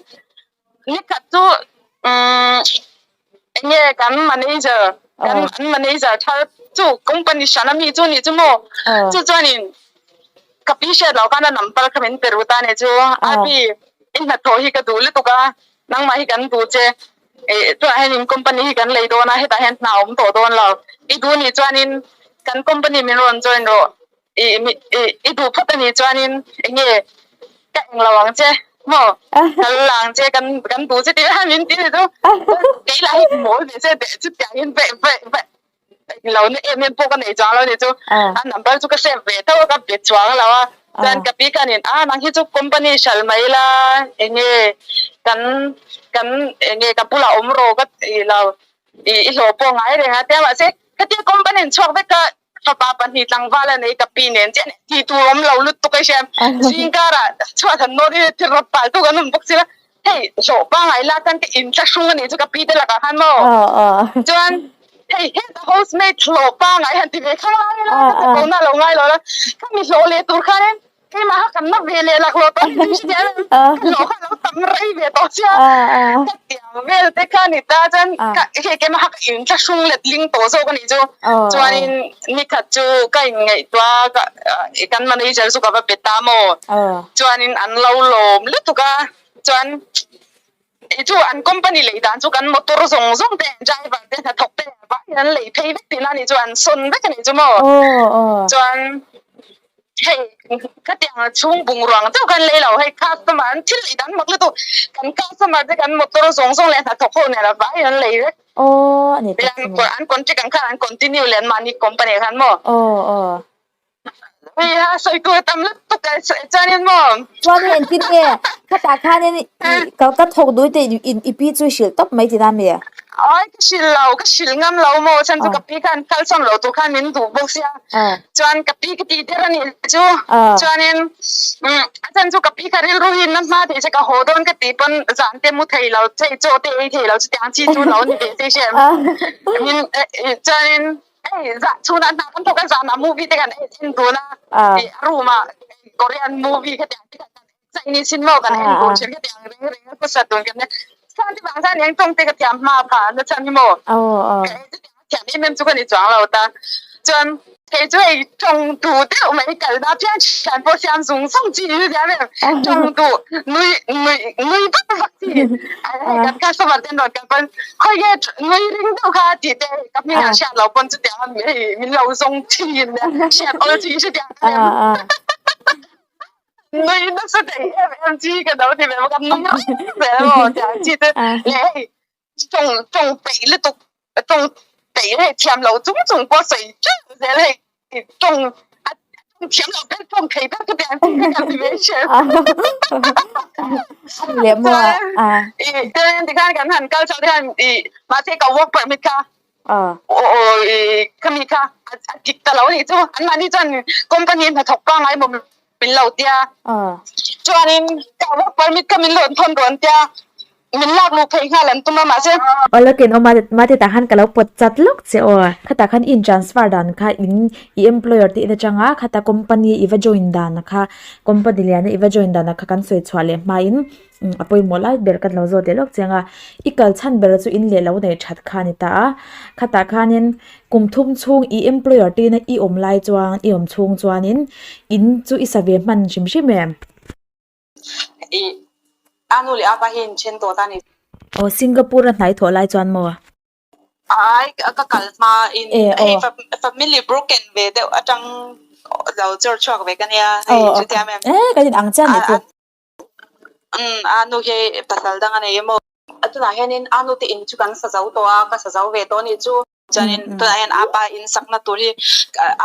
Nikhat chu umm enge kan manager kan an manager thar chu company hran ami chu nih chu maw chu chuanin ka pi hriat loh khan a number kha min pe ru ta nih chu Abi i hnathawh hi ka duh lutuk a nangmah hi kan duh che ih tunah hian in company hi kan lei dawn a hetah hian hna a awm tawh dawn lo i duh nih chuanin kan company min rawn join rawh ih i duh phawt anih chuanin enge ka englo ang che. Maw kal lang che kan kan duh che tih min ti chu kei lah hi mawl ve che teh chutiang in ve ve ve lo na em em pawh ka nei chuang lo ni chu a number chu ka hriat ve tho a ka be chuang lo a chuan ka pi khanin a nang hi chu company hral mai la enge kan kan enge ka bulah awm rawh ka ti lo i hlawh pawh ngai reng a tia mahse khatia company an chhuak vek a fapa pahnih tlangval a nei ka pi nen chian tih tur awm lo lutuk a hria zingkarah chhuat han nawr hi thil rawt pal tu kan awm bawk sila hei hlawh pangai la khan ka in thlahrung a nih chu ka pi te lakah khan maw chuan hei heta housemaid hlawh pangai han ti ve khang lai ila ka chakawhna a lo ngai lo la khami hlawh leh tur khanin Keimah kha kan na ve leh lak lo tawh ni chu hriat ka hlawh kha lo tam rei ve tawh sia ka tiang vel te kha ni ta chuan ka hei keimah kha ka in thlahrung let ling tawh zawk a nih chu chuanin nikhat chu ka in ngaihtuah a ka kan manager chu ka va pe ta maw chuanin an lo lawm lutuk a chuan Kei chu an company lei dan chu kan motor zawng zawng te driver te hnathawk te vaiin an lei phei vek tihna a nih chu an sawn vek a nih chu maw chuan hei khatiang chhung bungrua ang deuh khan lei lo hei customer an thil lei dan mak lutuk kan customer te kan motor zawng zawng leh hnathawk ho nen a vaiin an lei vek an contract ang khan an continue leh an mahni company ah khan maw. Hei sawi tur tam lutuk a chuanin maw. Chuanin engtin nge khatah khanin i ka ka thawk duh te i pi chu i hrilh tawp mai tina mi? Ai ka hrilh lo ka hrilh ngam lo maw chuan chu ka pi khan kalsawn lo tur khan min duh bawk sia chuan ka pi ka tih der a nih chu chuanin a chhan chu ka pi kha rilru hi na hma thei se ka haw dawn ka tih pawn zan te mu thei lo chei chaw te ei thei lo chutiang chi chu lo ni ve se hriat min chuanin Hei zah chhunah hna kan thawk a zanah movie te kan en dun a i a room ah Korean movie kha tiang te kan en Chinese in maw kan en dun thin kha tiang reng reng a khawsa dun kan nia chhan te vang chuan eng tawng te ka thiam hma pha na chhan hi maw thiam em em chu ka ni chuang lo ta chuan kei chu hei tawng duh deuh mai kal na piang thian pawh siam zung zung chi hi thiam em tawng duh nui nui nui vak vak chi hei kan customer ten rawn kal pawn Khawi nge nui ring deuh kha tih te ka hming ah hriat lo pawn chutiang a hei min lo zawng thin a hriat awl chi chutiang a nui nasa thei em em chi ka lo ti ve bawk a nui reng zel emaw tiang chi te leh hei tawng tawng peih lutuk tawng peih hei thiam lo chung chung pawh sawi teuh zel hei tawng a tawng thiam lo ber tawng thei ber chu tiang chi ka kan ti ve hrep leh maw a i chuan tikhan kan han kal chho te hian i mahse ka work permit kha i khami kha a dik ta lo anih chu anmahni chuan company hnathawk pangngai maw min lo tia chuanin ka work permit kha min lo thawn rawn tia Min lak luh theih nghal an tum a mahse. Aw lo ken awm a, mate tah khan ka lo pawt chat lawk che aw. Khatah khan i in transfer dan kha in i employer te in atanga khata company i va join dan kha company lian a i va join dan kha kan sawi chhuah leh hmain a pawimawh lai ber kan lo zawt leh lawk chiang a. I kal chhan ber chu in leh lo neih that kha a ni ta a. Khatah khanin kum thum chhung i employer te ina i awm lai chuan i awm chhung chuanin in chu i sa ve hman hrim hrim em? I a nu leh a pa hi in then tawh ta ni. Aw Singapore a hnai thawh lai chuan maw? Ai ka kal hma in hei family broken ve deuh atang lo chawr chhuak ve ka nia hei chutiang em. E kan in ang chiah ni chu. Um a nu hi pasal dang a nei emaw. A tunah hianin a nu te in chu kan sa zo tawh a ka sa zo ve tawh ni chu. Chuanin tunah hian a pa in sakna tur hi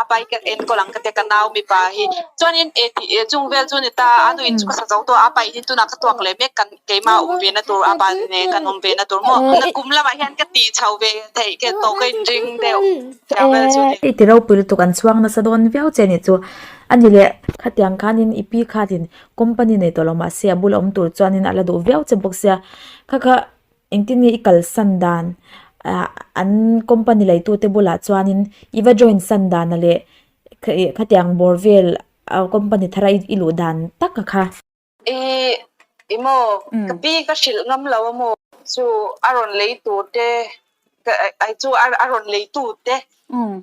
a pa hi ka enkawl ang ka tia ka nau mipa hi chuanin e tih chung vel chu a ni ta a nu in chu ka sa zo tawh a a pa in hi tunah ka tuak leh mek kan keimah awm ve na tur a pa nen kan awm ve na tur maw kum lamah hian ka tih chho ve theih ke tawh ka inring deuh tiang vel chu a ni. I ti ropui lutuk an chhuang nasa dawn viau che anih chu a ni leh khatiang khanin i pi khatin company nei tawh lo mahse a bula awm tur chuanin a la duh viau che bawk sia kha kha Engtin nge i kalsan dan ah an company leitute bulah chuanin i va join san dana leh khatiang bawr vel company thara i luh dan tak a kha. I i maw ka pi ka hrilh ngam lo a maw chu a rawn lei tur te ai chu a rawn lei tu te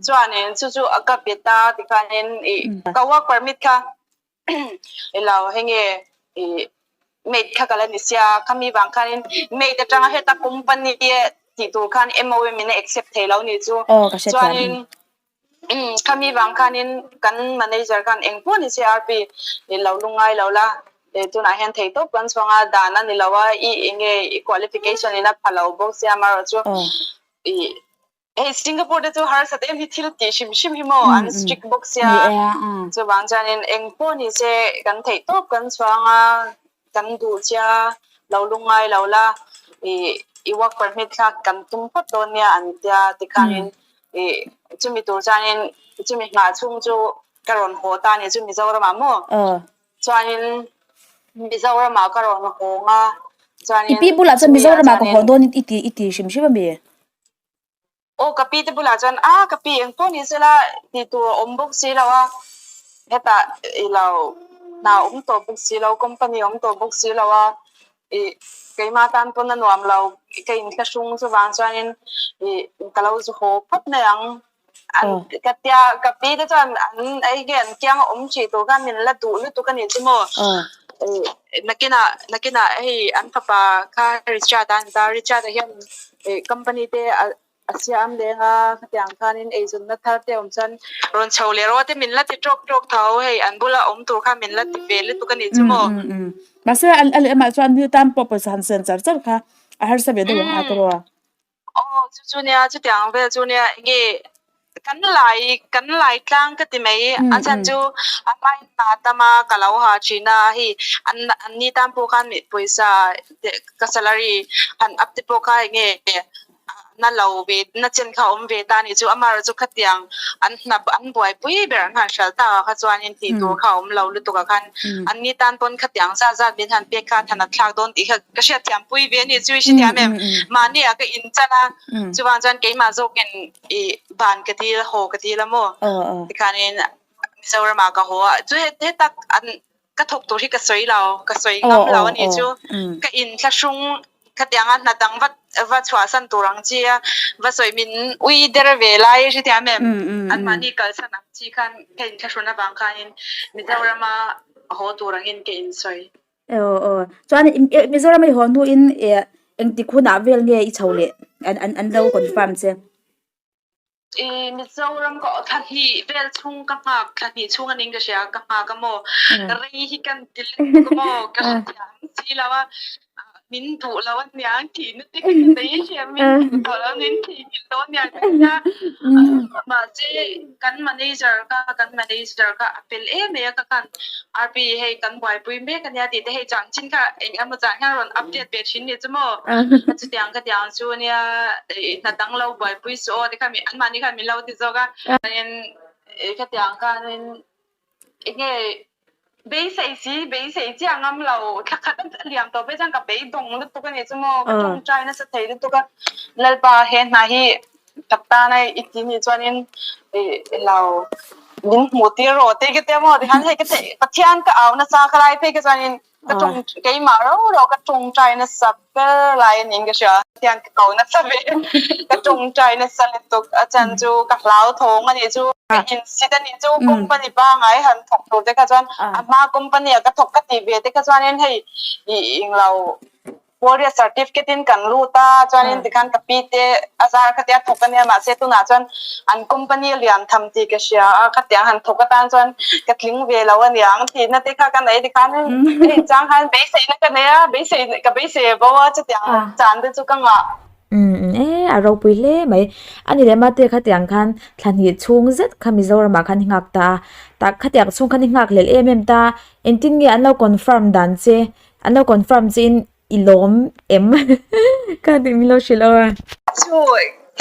chuanin chu chu ka be ta tikhanin i ka work permit kha Ilo hei nge ih maid kha ka la ni sia khami vang khanin maid atanga heta company tih tur khan MOM in a accept thei lo ni chu chuanin khami vang khanin kan manager khan engpawh ni se RP ilo lungngai lo la. Tunah hian thei tawp kan chhuang a, dan a ni lo a, i enge i qualification in a pha lo bawk sia amaherawhchu i hei Singapore te chu harsat em hi thil tih hrim hrim hi maw an strict bawk sia chuvang chuanin eng pawh ni se kan theih tawp kan chhuang a, kan duh chia lo lungngai lo la i i work permit thlak kan tum phawt dawn nia an tia tikhanin i chumi tur chuanin chumi nghah chhung chu ka rawn haw ta a ni chu Mizoramah maw. Chuanin Mizoramah ka rawn hawng a, chuanin I pi bulah chuan Mizoramah ka haw dawn i ti i ti hrim hrim a mi? Aw ka pi te bulah chuan a ka pi eng pawh ni sela tih tur a awm bawk si lo a, hetah i lo hna awm tawh bawk si lo, company awm tawh bawk si lo a, i keimah tan pawn a nuam lo, ka inthlahrung chuvang chuanin i ka lo zu haw phawt mai ang. An ka tia ka pi te chuan an ei nge an kiang a awm ṭih tur khan min la duh lutuk a nih chu maw. Nakinah nakinah hei an fapa kha Richard a ni ta Richard a hian company te a siam leng a khatiang khanin eizawnna thar te awm chuan rawn chho leh rawh te min la ti ṭawk ṭawk tho hei an bula awm tur khan min la ti ve lutuk a nih chu maw. Mahse a lehlamah chuan ni tan pawh pawisa han sen char char kha a harsa ve deuh ang a tawrh a. Aw chu chu nia chutiang vel chu nia enge kan lai kan lai tlang ka ti mai a chhan chu a hmain hna tam a ka lo ha thin a hei an an ni tan pawh khan pawisa te ka salary han up te pawh kha enge na lo ve na chen kha a awm ve ta anih chu amaherawh chu khatiang an hna an buaipui ber an han hral tak ah kha chuanin tih tur kha a awm lo lutuk ah khan an ni tan pawn khatiang zat zat min han pek kha than a thlak dawn tih kha ka hriatthiam pui ve a ni chu i hrethiam em mahni ah ka in chan a chuvang chuan keimah zawkin i ban ka dil haw ka dil a maw tikhanin Mizoram ah ka haw a chu hetak an ka thawk tur hi ka sawi lo ka sawi ngam lo a ni chu ka in thlahrung khatianga hna dang va va chhuahsan tur ang chi a va sawi min ui der ve lai hrethiam em anmahni kalsan ang chi khan ka in thlahrun avang khanin Mizoram a haw tur angin ka in sawi. Aw aw chuan Mizoram i haw hnuin engtik hunah vel nge i chho leh an an an lo confirm che. I Mizoram ka thla hnih vel chhung ka nghak thla hnih chhung a ning ka hria ka nghak a maw rei hi kan ti lutuk a maw ka hrethiam si lo a min duh lo a niang tih na te ka nei a hria min duh tawh lo min theihnghilh dawn nia ka tia mahse kan manager kha kan manager kha a fel em mai a ka khan RP hei kan buaipui mek a nia tih te hei chanchin kha eng emaw zah hian rawn update ve thin ni chu maw chutiang ka tiang chu nia hna dang lo buaipui suh aw tikhan anmahni khan min lo ti zawk a chuanin khatiang khanin enge beisei si beisei chiah ngam lo thla khat a liam tawh phei chuan ka beidawng lutuk a ni chu maw ka tawngtai nasa thei lutuk a Lalpa he hna hi Tak tana i ti nih chuanin i lo min hmuh tir rawh tih ka tia maw tikhan hei ka theih Pathian ka au nasa ka lai phei ka chuanin ka tawng keimah rau rau ka tawngtai nasa ber lai a niin ka hria Pathian ka ko nasa ve ka tawngtai nasa lutuk a chan chu ka hlauthawng a nih chu ka insit a nih chu company pangai han thawk tur te kha chuan a hma company ah ka thawk ka tih ve te kha chuanin hei i englo Warrior certificate in kan lut a, chuanin tikhan ka pi te a zar kha tia thawk a nia mahse tunah chuan an company a lian tham tih ka hria a, khatiang han thawk atan chuan ka tling ve lo a niang tihna te kha ka nei tikhan hei chang khan beiseina ka nei a, beisei ka beisei a bo a chutiang chan te chu ka ngah. Umm e a ropui hle mai. A ni leh mate khatiang khan thla hnih chhung zet kha Mizoramah khan i nghak ta a, tak khatiang chhung khan i nghak hlelh em em ta, engtin nge an lo confirm dan che An lo confirm che in i lawm em? Ka tih min lo hrilh aw. Chu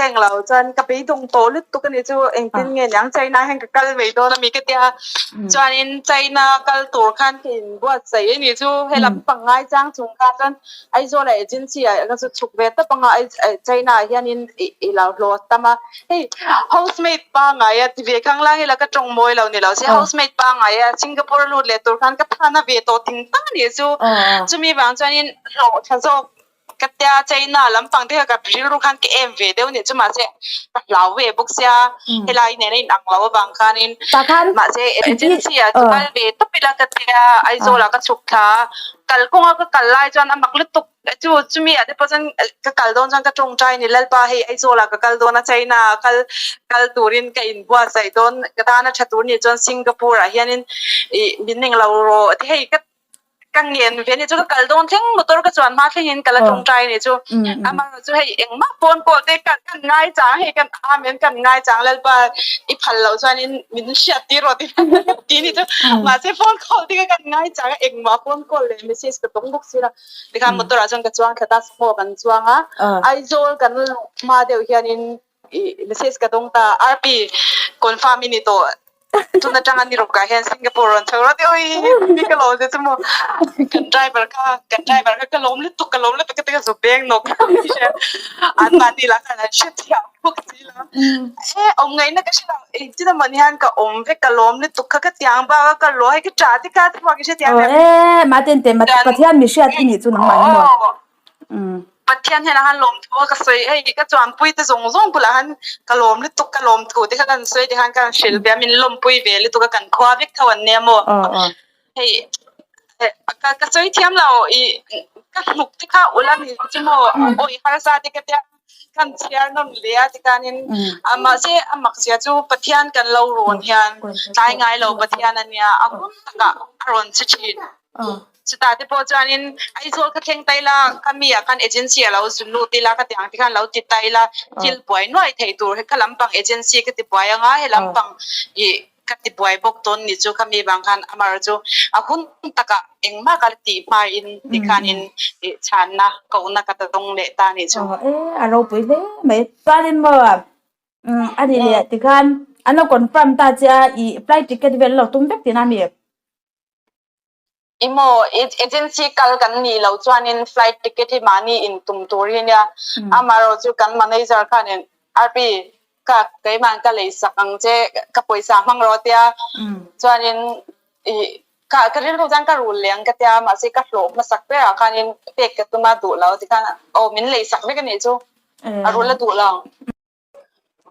keng lo chuan ka beidawng tawh lutuk a ni chu engtin nge niang China hian ka kal mai dawn a mi ka tia chuanin China kal tur khan ka inbuatsaih a ni chu helam pangngai chang chung khan chuan Aizawl ah agency ah ka chu chhuk ve tawp anga China ah hianin i lo hlawh tam a. Hei housemaid pangngai a ti ve khang lang ila ka tawng mawi lo ni lo se housemaid pangngai a Singapore a lut leh tur khan ka than a ve tawh ting tak a nih chu chumi vang chuanin hlawh tha zawk ka tia China lampang te kha ka rilru khan ka em ve deuh nih chu mahse ka hlau ve bawk sia helai nena in ang lo avang khanin mahse agency ah chu kal ve tawp ila ka tia Aizawl ah ka chhuk thla a kalkawnga ka kal lai chuan a mak lutuk. Chu chumi ah te pawh chuan ka kal dawn chuan ka tawngtai a ni Lalpa hei Aizawl ah ka kal dawn a China ah kal kal turin ka inbuatsaih dawn ka tan a tha tur ni chuan Singapore ah hianin ih min ning lo rawh ti hei ka Ka ngen ve ni chu ka kal dawn thleng motor ka chuan hma thleng in ka la tawngtai ni chu amaherawh chu hei engmah phone call te kan kan ngai chang hei kan amen kan ngai chang lalpa i phal loh chuan in min hriat tir rawh ti ni chu mahse phone call te kha kan ngai chang a engmah phone call leh message ka tawng bawk si lo tikhan motor ah chuan ka chuang thla ta sumo kan chuang a Aizawl kan luh hma deuh hian in message ka dawng ta RP confirm i ni tawh tun atanga ni rawk ah hian Singapore rawn chho rawh tih ui mi ka lawm che chu maw kan driver kha kan driver kha ka lawm lutuk ka lawm lutuk ka ti ka zu beng nawk an mahni lah khan an hrethiam bawk si lo e awm ngaihna ka hre lo engtin emaw ni hian ka awm vek ka lawm lutuk kha ka tiang bak a ka lawm hei ka ṭah te kha chhuak i hrethiam em e mahten te Pathian mi hriat i nih chu nangmah hi maw Pathian hian a han lawm thu a ka sawi hei ka chuanpui te zawng zawng bulah han ka lawm lutuk ka lawm thu te kha kan sawi te khan ka han hrilh ve a min lawmpui ve lutuk a kan khua vek tho an nia maw hei ka ka sawi thiam lo ih ka hnuk te kha ula ni chu maw awi harsa te ka tia kan chhiar nawm leh a tikhanin mahse a mak zia chu Pathian kan lo rawn hian tlai ngai lo Pathian a nia a hun takah a rawn che thin. Chutah te pawh chuanin Aizawl kha thleng ta ila, ka mi ah khan agency a lo zun lut ila, ka ti ang te khan lo ti ta ila, thil buai nuai thei tur he kha lampang agency ka ti buai anga he lampang ih ka ti buai bawk dawn ni chu khami vang khan amar chu a hun takah engmah ka la tih hmain tikhanin ih chhanna kohna ka ta dawng leh ta ni chu. Aw e a ropui hle mai. Chuanin maw a ni leh tikhan an lo confirm ta che a ih flight ticket vel an lo tum vek tihna a mi? Emaw agency kal kan nih loh chuanin flight ticket hi mahni in tum tur hi nia. Amaherawh chu kan manager khanin RP ka keimah ka lei sak ang che ka pawisa hmang rawh tia chuanin ih ka ka rilru chuan ka rul leh ang ka tia mahse ka hlawh hmasak berah khanin pek ka tum a duh lo tikhan aw min lei sak vek anih chu a rul a duh lo.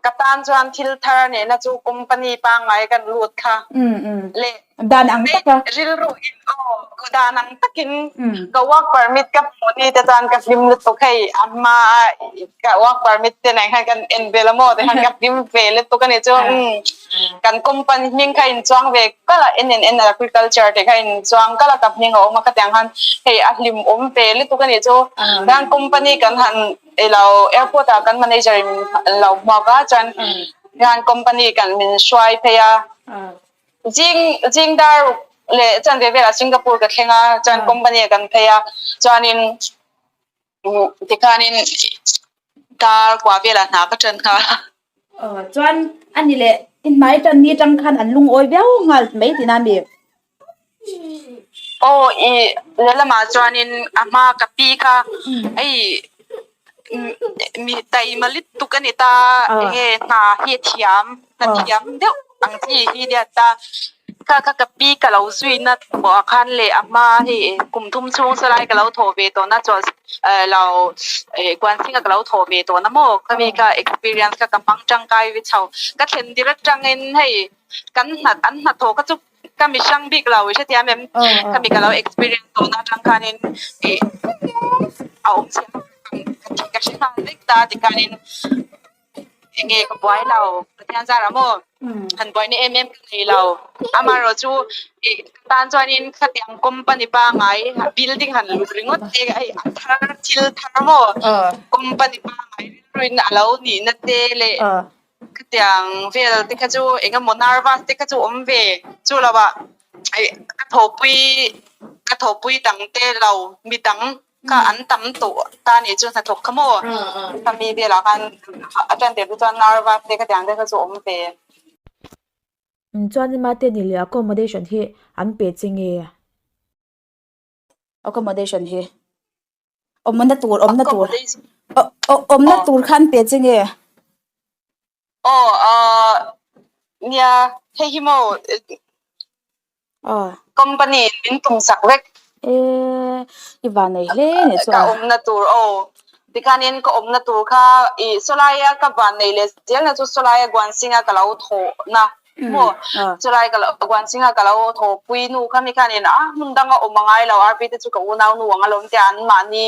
Ka tan chuan thil thar nehna chu company pangngai kan lut kha leh Dan ang taka rilru in aw dan ang takin ka work permit ka hmuh ni te chuan ka hlim lutuk hei a hma a ka work permit te nen khan kan en vel a maw tikhan ka hlim ve lutuk a ni chu kan company hming kha in chuang ve kalh a NNN agriculture tih kha in chuang kalh a ka hming a awm a ka tiang khan hei a hlim awm ve lutuk a ni chu chuan company kan han Ilo airport ah kan manager in lo hmuak a chuan hian company kan min hruai phei a zing zing dar ruk leh chuan ve velah Singapore ka thleng a chuan company ah kan phei a chuanin tikhanin dar kua velah hna ka ṭan nghal a. Aw chuan a ni leh i hmai ṭan ni aṭang khan an lungawi viau nghal mai tihna a mi? Aw i lehlamah chuanin a hma ka pi kha hei mi taima lutuk a ni ta enge hna hi a thiam hna thiam deuh ang chi hi nia ta kha kha ka pi ka lo zui na pawh ah khan leh a hma hei kum thum chhung salai ka lo thawh ve tawh na chuan lo Guansing a ka lo thawh ve tawh na maw khami kha experience kha ka hmang tangkai ve chho ka thlen tir atangin hei kan hna an hnathawh kha chu Ka mi hrang bik lo i hrethiam em? Ka mi ka lo experience tawhna atang khanin ih a awm chiah ka ka hre nghal vek ta tikhanin enge ka buai lo Pathian zarah maw han buaina em em ka nei lo amaherawh chu ih ka tan chuanin khatiang company pangngai building han lut ringawt te hei a thar thil thar maw company pangngai rilruin a lo nihna te leh Khatiang vel te kha chu eng emaw nervous te kha chu awm ve chu lo ah ka thawhpui ka thawhpui dang te lo mi dang kha an tam tawh ta nih chu hnathawk kha maw khami velah khan a tan tir te chuan nervous te khatiang te kha chu awm ve. Chuan ima te ni leh accommodation hi an pe che nge? Accommodation hi awmna tur awmna tur awmna tur khan pe che nge? Aw ah nia hei hi maw company in min tum sak vek. E i van nei hle ni chu a. Ka awmna tur aw tikhanin ka awmna tur kha ih sawlaia ka van nei leh zelna chu sawlaia Guansing-a ka lo thawhna. Maw chulai ka lo Guansinga ka lo thawhpui nu kha mi khanin a hmun danga awm a ngai lo RP te chu ka unau nu ang alawm tia an mahni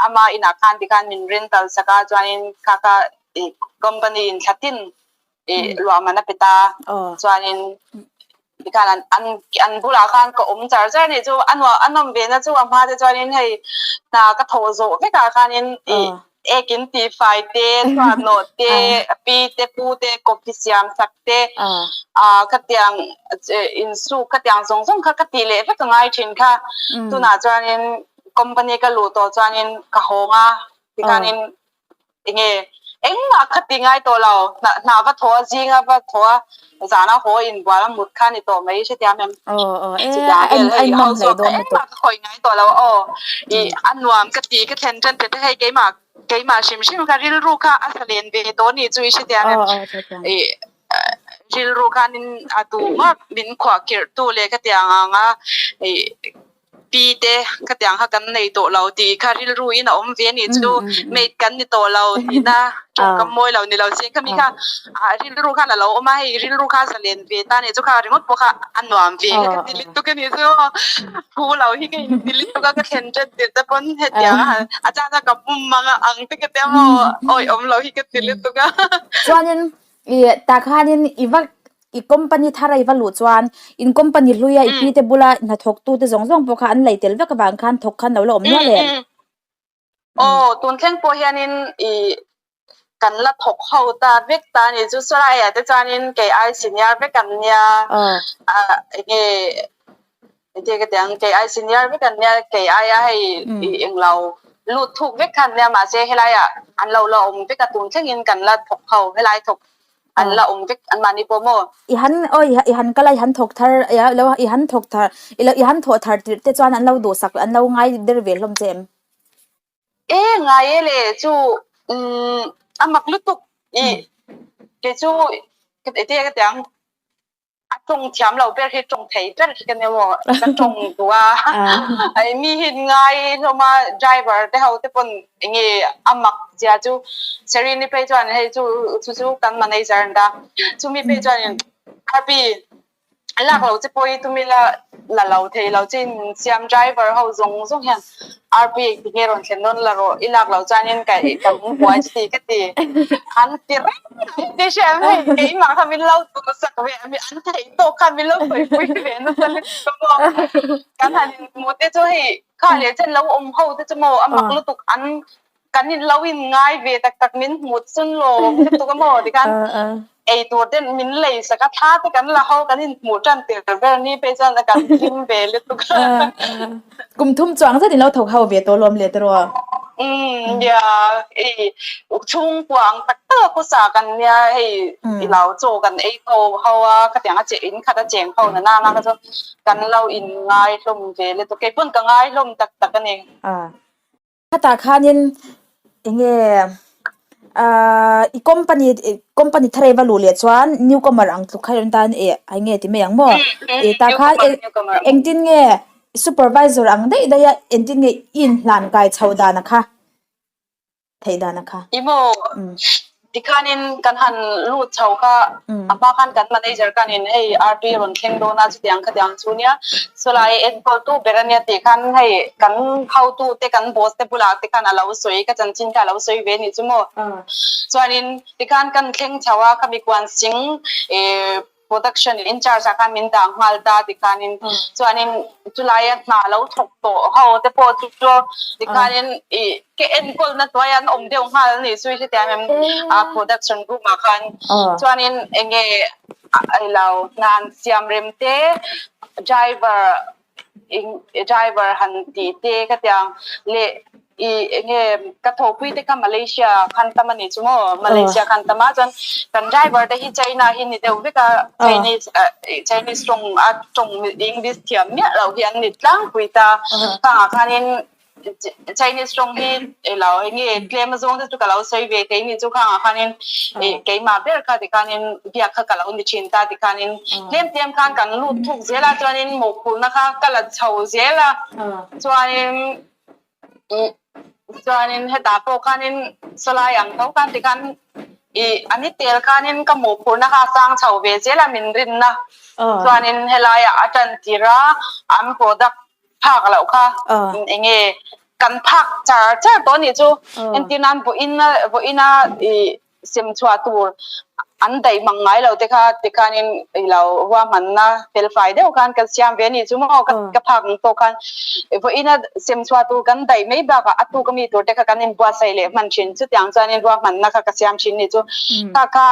ama inah khan tikhan min rental sak a chuanin kha kha ih company in thla tin ih luah man a pe ta chuanin. Tikhan an an an bulah khan ka awm char char nih chu a nuam a nawm ve na chu a hma te chuanin hei hna ka thawh zawh vekah khanin ih ekin tihfai te chhuatnawh te pi te pu te coffee siam sak te ah khatiang insuk khatiang zawng zawng kha ka tih leh vek a ngai thin kha tunah chuanin company ka luh tawh chuanin ka hawng a tikhanin Enge engmah kha ti ngai tawh lo, hna va thaw a, zinga va thaw a, zana haw inbual a mut kha ni tawh mai hrethiam em? Chutiang vel hei hausa kha engmah ka hawi ngai tawh lo aw, ih a nuam ka ti ka thlen tan tete hei keimah keimah hrim hrim kha rilru kha a thla len ve tawh a nih chu i hrethiam em? Ih rilru khanin a tumah min khuahkhirh tu leh khatiang ang a ih Pi te khatiang kha kan nei tawh lo tih kha rilru in a awm ve a nih chu mate kan ni tawh lo tihna tawngkam mawi lo ni lo se khami kha ah rilru khan a lo awm a hei rilru kha zalen ve ta nih chu kha ringawt pawh kha a nuam ve kha ka ti lutuk a nih chu phu lo hi ka inti lutuk a ka thlen ṭan tirh te pawn hetiang a a chang chuan ka pum mang a ang te ka tia maw awi awm lo hi ka ti lutuk a. Chuanin Ih tah khanin i va i company thar a i va luh chuan in company hlui a i pi te bula hnathawk tu te zawng zawng pawh kha an lei tel vek avang khan thawk khan lo la awm nual em? Aw tun thleng pawh hianin i kan la thawk ho ta vek ta a ni chu saw lai ah te chuanin kei ai senior vek an nia ah enge Engti ka ti ang, kei ai senior vek an nia, kei aia hei englo lut thuk vek kha an nia, mahse helaiah an lo la awm vek a, tun thlengin kan la thawk ho, helai thawk an la awm vek anmahni pawh maw? I han aw i han kal a, i han thawk thar lo i han thawk thar i han thawh thar tirh te chuan an lo duhsak an lo ngai der ve hlawm che em? E ngai e le chu umm a mak lutuk i kei chu engti ka ti ang. A tawng thiam lo ber hi tawng thei ber hi ka ni maw ka tawng duh a ai mi hi ngai hlawm a driver te ho te pawn enge a mak zia chu Serene phei chuan hei chu chu chu kan manager an ta chumi phei chuan Harpy lak lo che pawh hi tumi la la lo thei lo che in siam driver ho zawng zawng hian RP tinge rawn thlen dawn la rawh i lak loh chuanin ka ka hmu buai chuti ka ti an ti reng a ti hriat hei keimah kha min lo duhsak ve a an theih tawk kha min lo sawipui ve nasa lutuk a maw kan han inhmu te chu hei kha leh chen lo awm ho te chu maw a mak lutuk an kan in lo in ngai ve tak tak min hmu chun lawm lutuk a maw tikhan ei tur te min lei sak a thla te kan la ho kan inhmuh tan tir ber ni phei chuan kan hlim ve lutuk a. Kum thum chuang zet in lo thawk ho ve tawh lawm le tiraw? Umm nia i chhungkua ang tak tak a khawsa kan nia hei i lo chaw kan ei ho ho a khatiang a che in khat a cheng ho na nana kha chu kan lo in ngai hlawm ve lutuk keipawn ka ngai hlawm tak tak a ni. Khatah khanin enge ahh i company company thar ei va luh leh chuan new comer ang tluk kha tan eh enge ti mai ang maw eh tah khan engtin nge supervisor ang daih daih a engtin nge i inhlan kai chhoh dan a kha theih dan a kha. Emaw Tikhanin kan han lut chho kha a hma khan kan manager khanin hei RP rawn thleng dawn a chutiang khatiang chu nia sawlai enkawltu ber ania tih khan hei kan hotu te kan boss te bulah te khan a lo sawi ka chanchin kha a lo sawi ve anih chu maw chuanin tikhan kan thleng chho a khami kuan sing ih Production in charge ah khan min dah nghal ta tikhanin chuanin chulaia hna lo thawk tawh ho te pawh chu chu tikhanin ih ka enkawlna hnuaiah an awm deuh nghal a nih chu i hrethiam em a production room ah khan chuanin enge ilo hna an siam rem te driver driver han tih te ka tiang leh i enge ka thawhpui te kha Malaysia khan tam a nih chu maw Malaysia khan tam a chuan kan driver te hi China hi ni deuh vek a Chinese Chinese tawng a tawng English thiam miah loh hi an ni tlangpui ta khangah khanin Chinese tawng hi elo enge tlem azawng te chu ka lo sawi ve thei ni chu khangah khanin ih keimah ber kha tikhanin biak kha ka lo ni thin ta tikhanin tlem tlem khan kan lut thuk zel a chuanin mawhphurhna kha ka la chho zel a chuanin ih chuanin hetah pawh khanin sawlai ang tho khan tikhan ih a ni tel khanin ka mawhphurhna kha a sang chho ve zel a min rinna chuanin helaiah a tan tir a an product phak loh kha enge kan phak char char tawh anih chu entir nan vawiin vawiina ih sem chhuah tur. An daih mang ngai lo te kha tikhanin i lo ruahmanna felfai deuh khan kan siam ve a nih chu maw ka ka phak ang tawk khan vawiina sem chhuah tur kan daih mai bakah a tuk ami tur te kha kan inbuatsaih leh hman thin chutiang chuanin ruahmanna kha ka siam thin a nih chu kha kha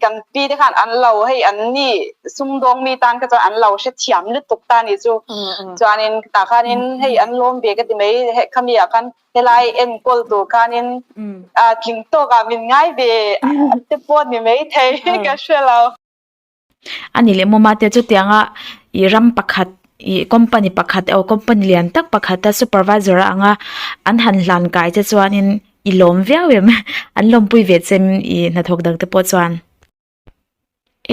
kan pi te khan an lo hei an ni sumdawng mi tan kha chuan an lo hrethiam lutuk ta a nih chu chuanin tah khanin hei an lawm ve ka ti mai khami ah khan Helai enkawl tur khanin tling tawkah min ngai ve te pawh ni mai thei ka hre lo. A ni leh mawma te chutianga ih ram pakhat ih company pakhat emaw company lian tak pakhata supervisor a anga an han hlan kai che chuanin i lawm viau em an lawmpui ve chem ih hnathawk dang te pawh chuan.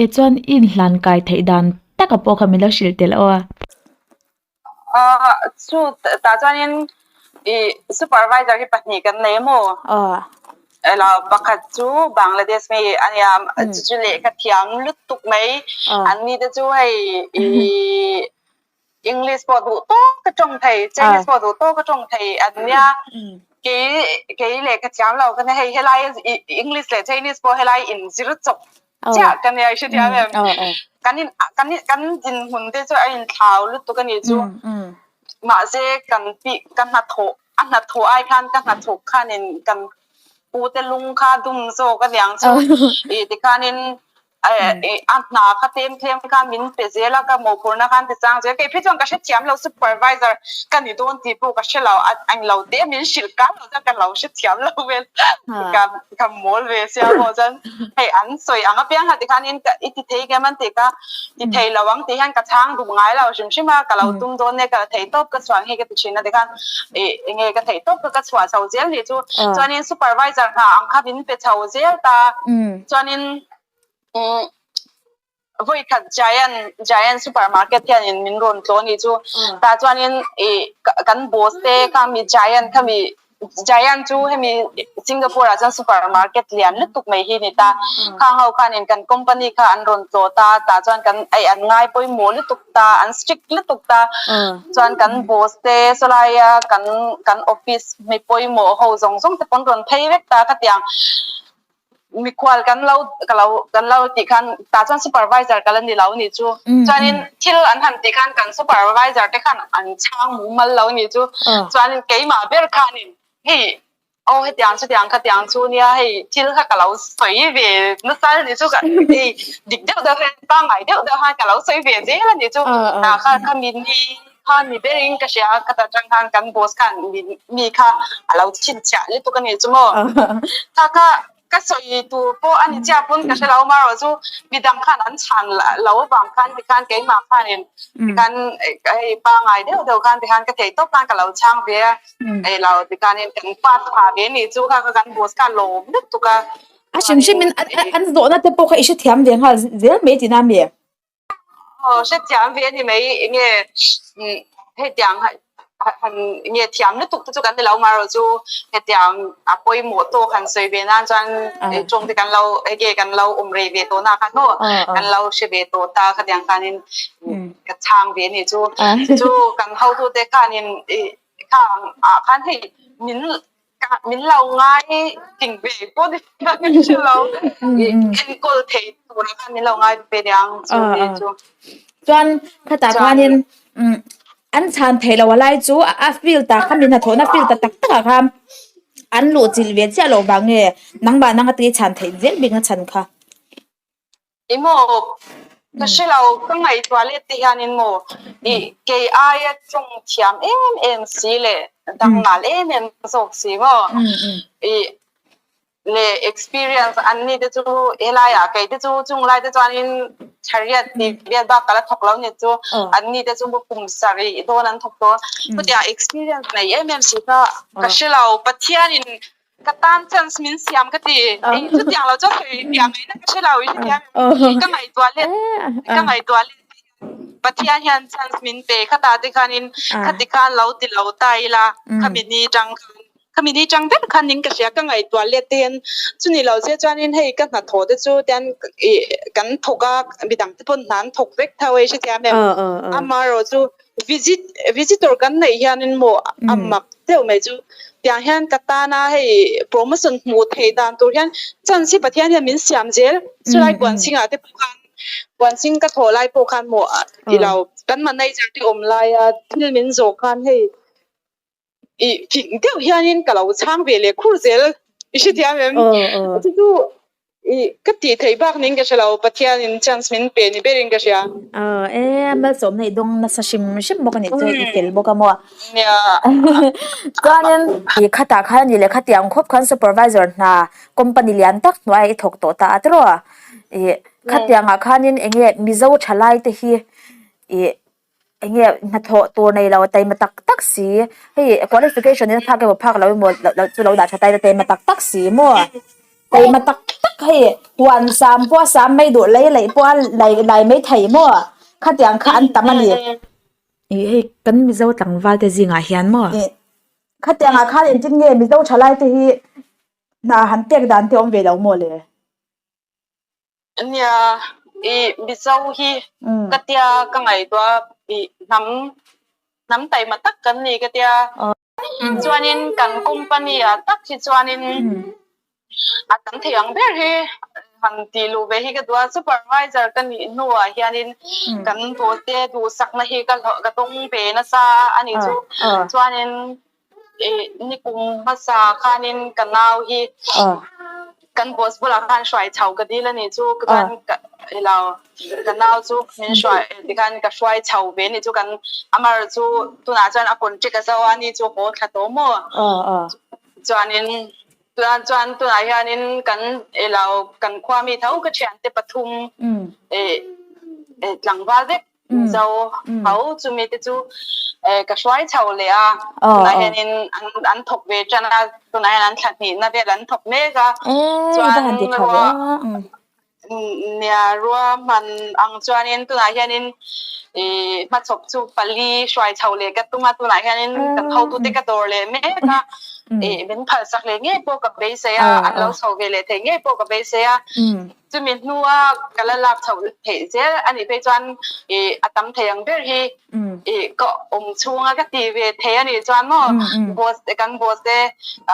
E chuan i inhlan kai theih dan taka pawh kha min lo hrilh tel aw a. Ahh chu tah chuanin ih supervisor hi pahnih kan nei maw? Aw. Elo pakhat chu Bangladesh mi a nia chu chu lehkha thiam lutuk mai an ni te chu hei ih English pawh duh tawk ka tawng thei, Chinese pawh duh tawk ka tawng thei an nia. Kei kei lehkha thiam lo ka nia hei helai English leh Chinese pawh helai in zir chawp chiah ka nia i hrethiam em? Kan in kan kan dinhmun te chu a inthlau lutuk a nih chu. Mahse kan tih ka hnathawh a hnathawh ai khan ka hnathawk khanin kan pute lung kha dum zawk a niang chu. Ih tikhanin a hna kha tlem tlem khan min pe zel a ka mawhphurhna khan ti chang zel kei phei chuan ka hrethiam lo supervisor ka ni dawn tih pawh ka hre lo a englo te min hrilh kar lo chuan ka lo hrethiam lo vel ka ka mawl ve sia pawh chuan hei an sawi ang apiang kha tikhanin ka i ti thei kem an tih kha ti thei lo ang tih hian ka chhang duh ngai lo hrim hrim a ka lo tum dawn e ka theih tawp ka chhuah ang hi ka ti thin a tikhan ih enge ka theih tawp ka chhuah chho zel nih chu chuanin supervisor hna ang kha min pe chho zel ta. Chuanin vawikhat Giant Giant supermarket hianin min rawn tlaw a nih chu. Tah chuanin ih kan boss te kha mi Giant kha mi Giant chu hemi Singapore ah chuan supermarket lian lutuk mai hi a ni ta. Khang ho khanin kan company kha an rawn tlaw ta, tah chuan kan ei an ngai pawimawh lutuk ta, an strict lutuk ta. Chuan kan boss te sawlaia kan kan office mi pawimawh ho zawng zawng te pawn rawn phei vek ta khatiang. Mikhual kan lo ka lo kan lo tih khan tah chuan supervisor ka la ni lo nih chu. Chuanin thil an han tih khan kan supervisor te khan an chhang mumal lo nih chu. Chuanin keimah ber khanin hei aw hetiang chutiang khatiang chu nia hei thil kha ka lo sawi ve nasa nih chu ka hei dik deuh deuh hian pangngai deuh deuh khan ka lo sawi ve zel a nih chu. Tah kha khami ni kha ni berin ka hria a, khata tang khan kan boss khan mi kha a lo chhinchhiah lutuk a nih chu maw. Kha kha ka sawi tur pawh a ni chiah pawn ka hre lo amaherawh chu midang khan an chhan lo avang khan tikhan keimah khanin tikhan hei pangngai deuh deuh khan tikhan ka theih tawp khan ka lo chhang ve a, ei lo tikhanin kan pass pha ve a nih chu kha kha kan boss kha a lawm lutuk a. A hrim hrimin an zawhna te pawh kha i hrethiam ve nghal zel mai tihna a mi? Aw hrethiam ve a ni mai enge hetiang han nge thiam lutuk te chu kan ni lo marawh chu hetiang a pawimawh tawk han sawi ve nan chuan tawng te kan lo enge kan lo awm rei ve tawh na khan maw kan lo hre ve tawh ta khatiang khanin ka chhang ve a ni chu chu kan hotute khanin khang ah khan hei min min lo ngai ting ve pawh ni ka hre lo enkawl thei tur ah khan min lo ngai ve niang chu ni chu. Chuan khatah khanin an chhan theih loh a lai chu a field ah kha mi hnathawhna field ta tak tak ah khan an luh chilh ve chiah loh vang nge nangmah nanga tui chhan theih zel bik na chhan kha. Emaw ka hre lo ka ngaihtuah let te hianin maw ih kei aia tawng thiam em em si leh dangnal em em zawk si maw ih leh experience an ni te chu helaiah kei te chu chung lai te chuanin thariat tih vel bak ka la thawk lo ni chu an ni te chu kum sarih dawn an thawk tawh chutiang experience nei em em si kha ka hre lo Pathianin Ka tan chance min siam ka ti. Eng chutiang lo chuan sawi piah ngaihna ka hre lo i hrethiam em? Ka ngaihtuah let ka ngaihtuah let Pathian hian chance min pe kha ta te khanin khati khan lo ti lo ta ila khami ni tang khan khami ni tang ber khan in ka hria ka ngaihtuah let te hian chuni lo che chuanin hei ka hnathawh te chu tian ih kan thawk a midang te pawn hna an thawk vek tho e i hrethiam em? Amaherawhchu visit visitor kan neih hianin maw a mak deuh mai chu. Tiang hian ka tana hei promotion hmuh theih dan tur hian chance hi Pathian hian min siam zel. Chulai Puanchingah te pawh khan Puanching ka thawh lai pawh khan maw i lo kan manager te awm laia thil min zawh khan hei i fing deuh hianin ka lo chhang ve leh khur zel i hrethiam em? Chu chu I ka tih theih bak ning ka hre lo, Pathianin chance min pe ni berin ka hria. Aw e, malsawmna i dawng nasa hrim hrim bawk a nih chu, i fel bawk a maw? Nia. Chuanin i khatah khan a nih leh khatiang khawp khan supervisor hna company lian tak hnuaiah i thawk tawh ta a tiraw? I khatiangah khanin eng nge Mizo thalai te hi i Enge hnathawh tur nei lo taima tak tak si hei qualification in a phak emaw phak lo emaw lo chu lo dah tha ta ila taima tak tak si maw taima tak tak hei huan sam pawh a sam mai duh lei laih pawh a lai lai mai thei maw khatiang kha an tam a ni. Ih hei kan Mizo tlangval te zingah hian maw khatiang ah khan engtin nge Mizo thalai te hi hna han pek dan te awm ve lo maw le. Nia, i Mizo hi ka tia ka ngaihtuah i hnam hnam taima tak kan ni ka tia. Chuanin kan company ah tak hi chuanin a tam thei ang ber hi han tih luh ve hi ka duh a, supervisor ka nih hnuah hianin kan boss te duhsakna hi ka ka dawng ve nasa a nih chu. Chuanin Nikum hmasa khanin ka nau hi kan boss bulah khan hruai chho ka dil a nih chu chuan ilo ka nau chu min hruai tikhan ka hruai chho ve a nih chu kan amar chu tunah chuan a contract a zo a ni chu haw thla tawh maw chuanin tunah chuan tunah hianin kan ilo kan khua mi tho ka thiante pathum tlangval vek Mizo ho chumi te chu ka hruai chho leh a, tunah hianin an thawk ve tan a, tunah hian an thla hnihna vel an thawk mek a, chuan ruah nia ruahman ang chuanin tunah hianin hmachhawp chu pali hruai chho leh ka tum a, tunah hianin kan hotute ka dawr leh mek a, min phalsak leh ngei pawh ka beisei a, an lo chho ve leh theih ngei pawh ka beisei a. Chumi hnua ka la lak chhoh theih zel a nih phei chuan ih a tam thei ang ber hi ih ka awm chhunga ka ti ve thei a nih chuan maw boss te kan boss te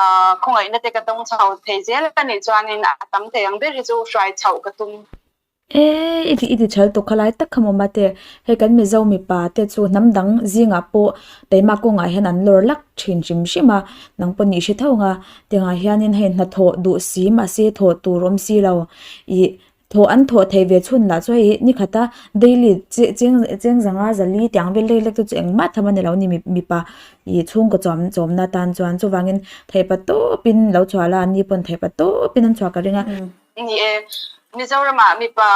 ah khawngaihna te ka dawng chho thei zel a nih chuanin a tam thei ang ber hi chu hruai chhoh ka tum. E i ti i ti chhal tuk khalai tak kha maw mate hei kan Mizo mipa te chu hnam dang zingah pawh taima kawngah hian an lawr lak thin hrim hrim a nang pawh nih hre tho ang a Tiangah hianin hei hnathawh duh si mahse thawh tur awm si lo ih thawh an thawh theih ve chhun lah chu hei nikhata daily cheng cheng zanga zali tiang vel lek lek te chu engmah tham a ni lo a ni mipa ih chhungkaw chawm chawmna tan chuan chuvangin theihpa tawpin lo chhuah la an ni pawn theihpa tawpin an chhuah ka ring a. Ni e, Mizoramah mipa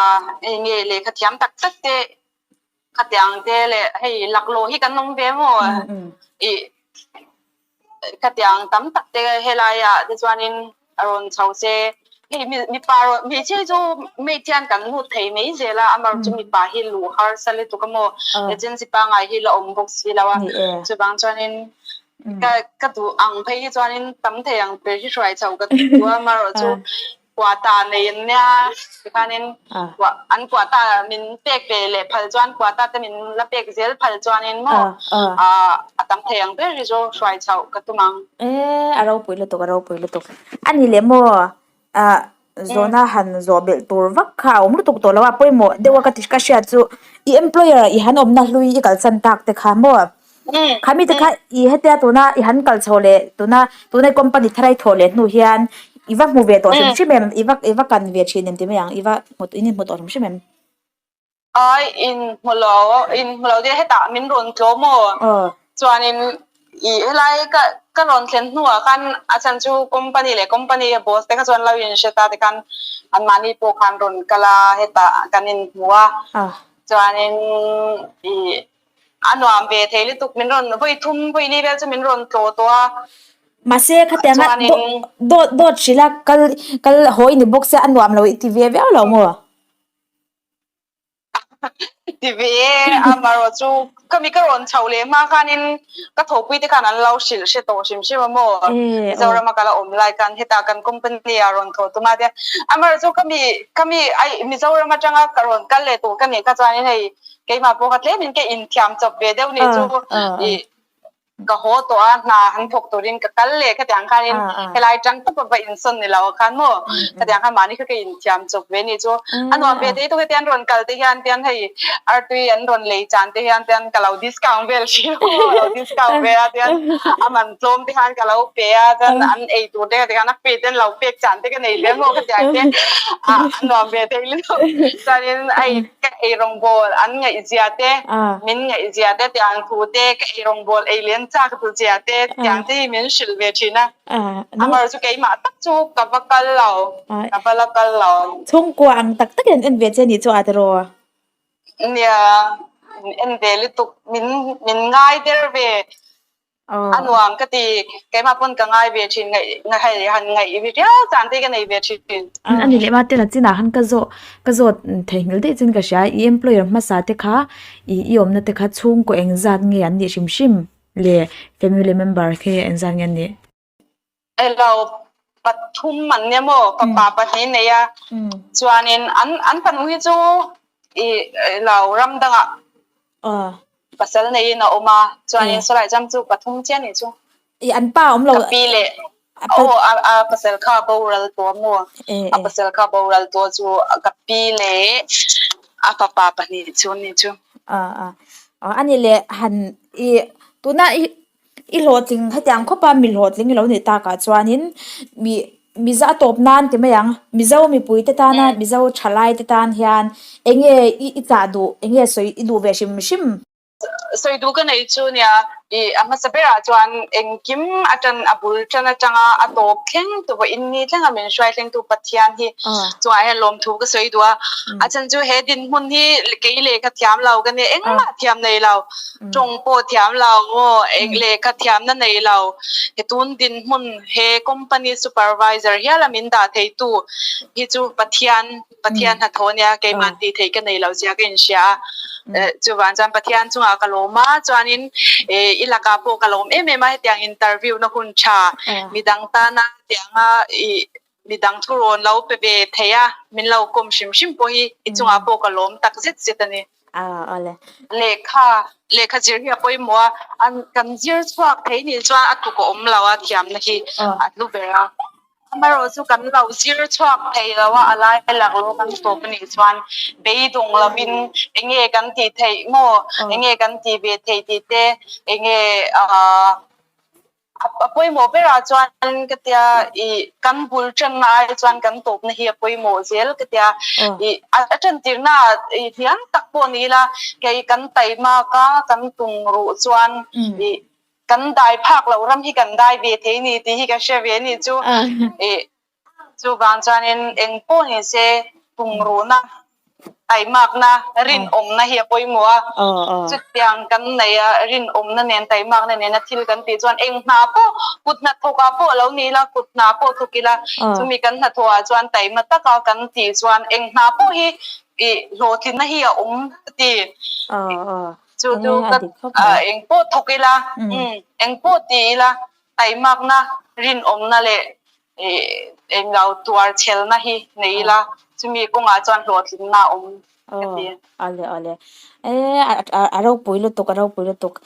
nge lehkha thiam tak tak te Khatiang te leh hei laklawh hi kan awm ve maw? Ih khatiang tam tak te helaiah te chuanin a rawn chho se. Hei mipa rawn hmeichhia hi chu hmeichhian kan lut thei mai zel a, amaherawhchu chu mipa hi luh harsa lutuk a maw? Agency pangngai hi la awm bawk si lo a, chuvang chuanin ka ka duh ang phei hi chuanin tam thei ang ber hi hruai chho ka duh a, amaherawhchu Quota nei an nia tikhanin an quota min pek ve leh phal chuan quota te min la pek zel phal chuanin maw a tam thei ang ber hi chu hruai chhoh ka tum ang. E a ropui lutuk a ropui lutuk a ni leh maw ah zawhna han zawh belh tur vak kha a awm lutuk tawh lo a pawimawh deuh a ka ti ka hriat chu i employer i han awmna hlui i kalsan tak te kha maw. Khami te kha i hetia tuna i han kal chho leh tuna tuna i company thar a i thawh leh hnu hian i va hmu ve tawh hrim hrim em i va i va kan ve thin em ti mai ang i va hmu in inhmu tawh hrim hrim em. Ai in hmu lo in hmu lo nia hetah min rawn tlawm aw chuanin i helai ka ka rawn thlen hnuah khan a chhan chu company leh company a boss te kha chuan lo in hre ta te khan anmahni pawh khan rawn kal a hetah kan inhmu a chuanin i A nuam ve thei lutuk min rawn vawi thum vawi li vel chu min rawn tlawh tawh a. Mahse khatianga dawt dawt hrilh a kal kal haw i ni bawk sia a nuam lo i ti ve viau lo maw? Ti ve e, amaherawh chu khami ka rawn chhoh leh hma khanin ka thawhpui te khan an lo hrilh hre tawh hrim hrim a maw? Mizorama ka la awm lai khan heta kan company ah rawn thawh tum a tia amaherawh chu khami khami ai Mizoram atanga ka rawn kal leh tur ka nih kha chuanin hei Keimah pawh kha tlemin ka inthiam chawp ve deuh nih chu i. Ka haw tawh a, hna han thawk turin ka kal leh khatiang khanin helai tang tawp a va insawn ni lo khan maw khatiang khan mahni kha ka inthiam chawp ve ni chu a nuam ve thei tuk hetiang an rawn kal te hian tian hei artui an rawn lei chan te hian tian ka lo discount vel hrilh maw ka lo discount ve a tian a man tlawm te khan ka lo pe a chuan an ei tur te kha a free te an lo pek chan te ka nei ve maw khatiang te a nuam ve thei lutuk chuanin hei ka eirawngbawl an ngaihzia te, min ngaihzia te, tiang thu te, ka eirawngbawl ei len chak duh zia te, tiang te hi min hrilh ve thin a. Amar chu keimah tak chu ka va kal lo, ka va la kal lo. Chhungkua ang tak takin an en ve che nih chu a tiraw? Nia, min en ve lutuk, min min ngai der ve. A nuam ka ti, keimah pawn ka ngai ve thin, ngaih han ngaih viau tan te ka nei ve thin. A ni leh mate la chinah khan ka zawh ka zawt theihnghilh daih chin ka hria, i employer hmasa te kha i i awmna te kha chhungkaw engzat nge an nih hrim hrim le family member khi engzat nge an nih? Elo pathum an nia maw fapa pahnih nei a chuanin an an fanu hi chu i lo ram dangah pasal neiin a awm a chuanin sawlai chuan chu pathum chiah a nih chu. I an pa awm lo. Ka pi leh aw a pasal kha a boral tawh a maw a pasal kha a boral tawh chu ka pi leh a fapa pahnih chu an nih chu. A ni leh han i tuna i I hlawhtling hetiang khawpa mi hlawhtling i lo nih takah chuanin mi Mizo a tawp nan ti mai ang, Mizo mipui te tana Mizo thalai te tan hian eng nge i i chah duh, eng nge sawi i duh ve hrim hrim? Sawi duh ka nei chu nia, i a hmasa berah chuan engkim atan a bul tan atanga a tawp thleng tu pawh in ni thlenga min hruai thlengtu Pathian hi chungah hian lawmthu ka sawi duh a, a chhan chu he dinhmun hi kei lehkha thiam lo ka nia engmah thiam nei lo. Tawng pawh thiam lo maw, eng lehkha thiamna nei lo, he tun dinhmun he company supervisor hiala min dah theitu hi chu Pathian, Pathian hnathawh ania, keimah tih theih ka nei lo zia ka inhria a, chuvang chuan Pathian chungah ka lawm a, chuanin i lakah pawh ka lawm em em a, hetiang interview na hun tha midang tana tianga i midang thu rawn lo pe ve thei a, min lo kawm hrim hrim pawh hi i chungah pawh ka lawm tak zet zet a ni. Lehkha, lehkha zir hi a pawimawh a, an kan zir chhuak thei nih chuan a tuk a awm lo a, thiamna hi a hlu ber a. Amaherawh chu kan lo zir chhuak thei lo a, a lai laklawh kan tawp a nih chuan beidawng lovin eng nge kan tih theih maw, eng nge kan tih ve theih tih te, eng nge ah A pawimawh berah chuan ka tia i kan bul tanna ai chuan kan tawpna hi a pawimawh zel ka tia i a tantirna i hliam tak pawh ni ila kei kan taimak a kan tum ruh chuan i kan dai phak loh ram hi kan dai ve thei ni tih hi ka hre ve ni chu i Chuvang chuanin eng pawh ni se tumruhna, taimakna, rinawmna hi a pawimawh a. Chutiang kan nei a, rinawmna nen taimakna nena thil kan tih chuan eng hna pawh kut hnathawkah pawh lo ni ila, kut hna pawh thawk ila, chumi kan hnathawhah chuan taima taka kan tih chuan eng hna pawh hi ih hlawhtlinna hi a awm ka ti. Chu chu ka eng pawh thawk ila, eng pawh ti ila taimakna, rinawmna leh englo tuar chhelna hi nei ila chumi kawngah chuan hlawhtlinna a awm ka ti. Awle awle e a ropui lutuk a ropui lutuk.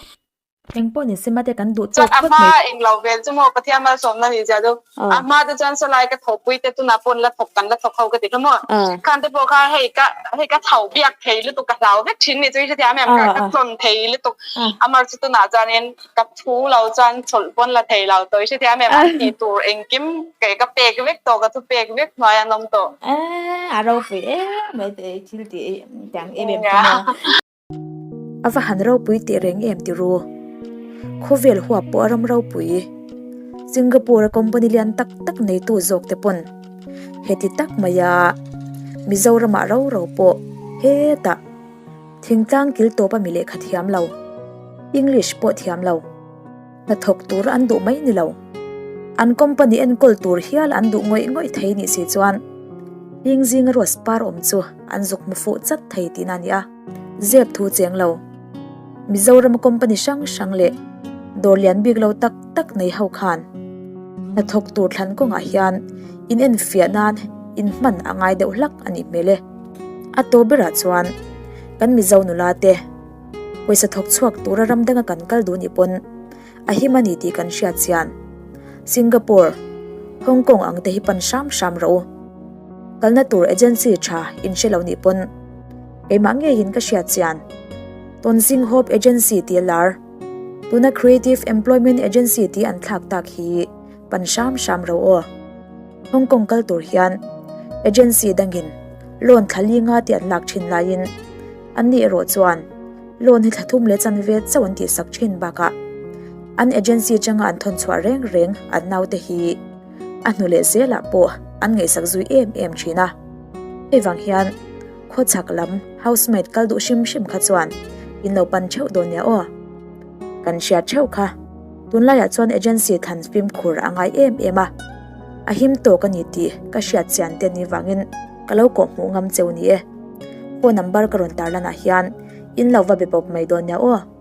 Engpawh ni se mate kan duh tawk phawt mai. Chuan a hma englo vel chu maw Pathian malsawmna ni zia chu a hma te chuan sawlai ka thawhpui te tunah pawn la thawk kan la thawk ho ka ti kha maw. Khan te pawh kha hei ka hei ka chho biak thei lutuk ka hlau vek thin ni chu i hrethiam em ka tlawn thei lutuk amar chu tunah chuanin Ka thu lo chuan chawlh pawn la thei lo tawh i hrethiam em an tih tur engkim kei ka pek vek tawh ka thu pek vek hnuai an awm tawh. Eeh a ropui em mai teh i thil tih tiang em em chu maw. A va han ropui tih reng em ti ru. Khawvel huap pawh a ram ropui. Singapore a company lian tak tak neitu zawk te pawn heti tak maia Mizoramah ro ro pawh hetah Thingtlang kil tawp a mi lehkha thiam lo, English pawh thiam lo, hnathawk tur an duh mai ni lo. An company enkawl tur hial an duh ngawih ngawih thei nih si chuan hling zinga rose par awm chu an zuk hmu fuh chat thei tihna a ni a, zep thu cheng lo. Mizorama company hrang hrang leh dawr lian bik lo tak tak nei ho khan hnathawk tur thlan kawngah hian in enfiah nan inhman a ngai deuh hlak a nih hmel e. A tawp berah chuan kan Mizo nula te pawisa thawk chhuak tura ram danga kan kal duh nih pawn. A him a ni tih kan hriat chian. Singapore, Hong Kong ang te hi pan hram hram rawh u. Kalna tur agency tha in hre lo nih pawn keimah ngeiin ka hriat chian. Tonzing Hope Agency tih a lar. Tuna Creative Employment Agency tih an thlak tak hi pan hram hram rawh aw. Hong Kong kal tur hian agency dangin loan thla li nga tih an lak thin laiin an ni erawh chuan loan hi thla thum leh chanve chauh an tihsak thin bakah an agency atanga an thawn chhuah reng reng an naute hi a hnu leh zelah pawh an ngaihsak zui em em thin a. Hei vang hian khawchhak lam housemaid kal duh hrim hrim kha chuan in lo pan theuh dawn nia aw. Kan hriat theuh kha. Tunlaiah chuan agency thlan fimkhur a ngai em em a, a him tawk a ni tih ka hriat chian te ni vangin ka lo kawh hmuh ngam cheu ni e. Phone number ka rawn tarlanah hian in lo va be pawp mai dawn nia aw.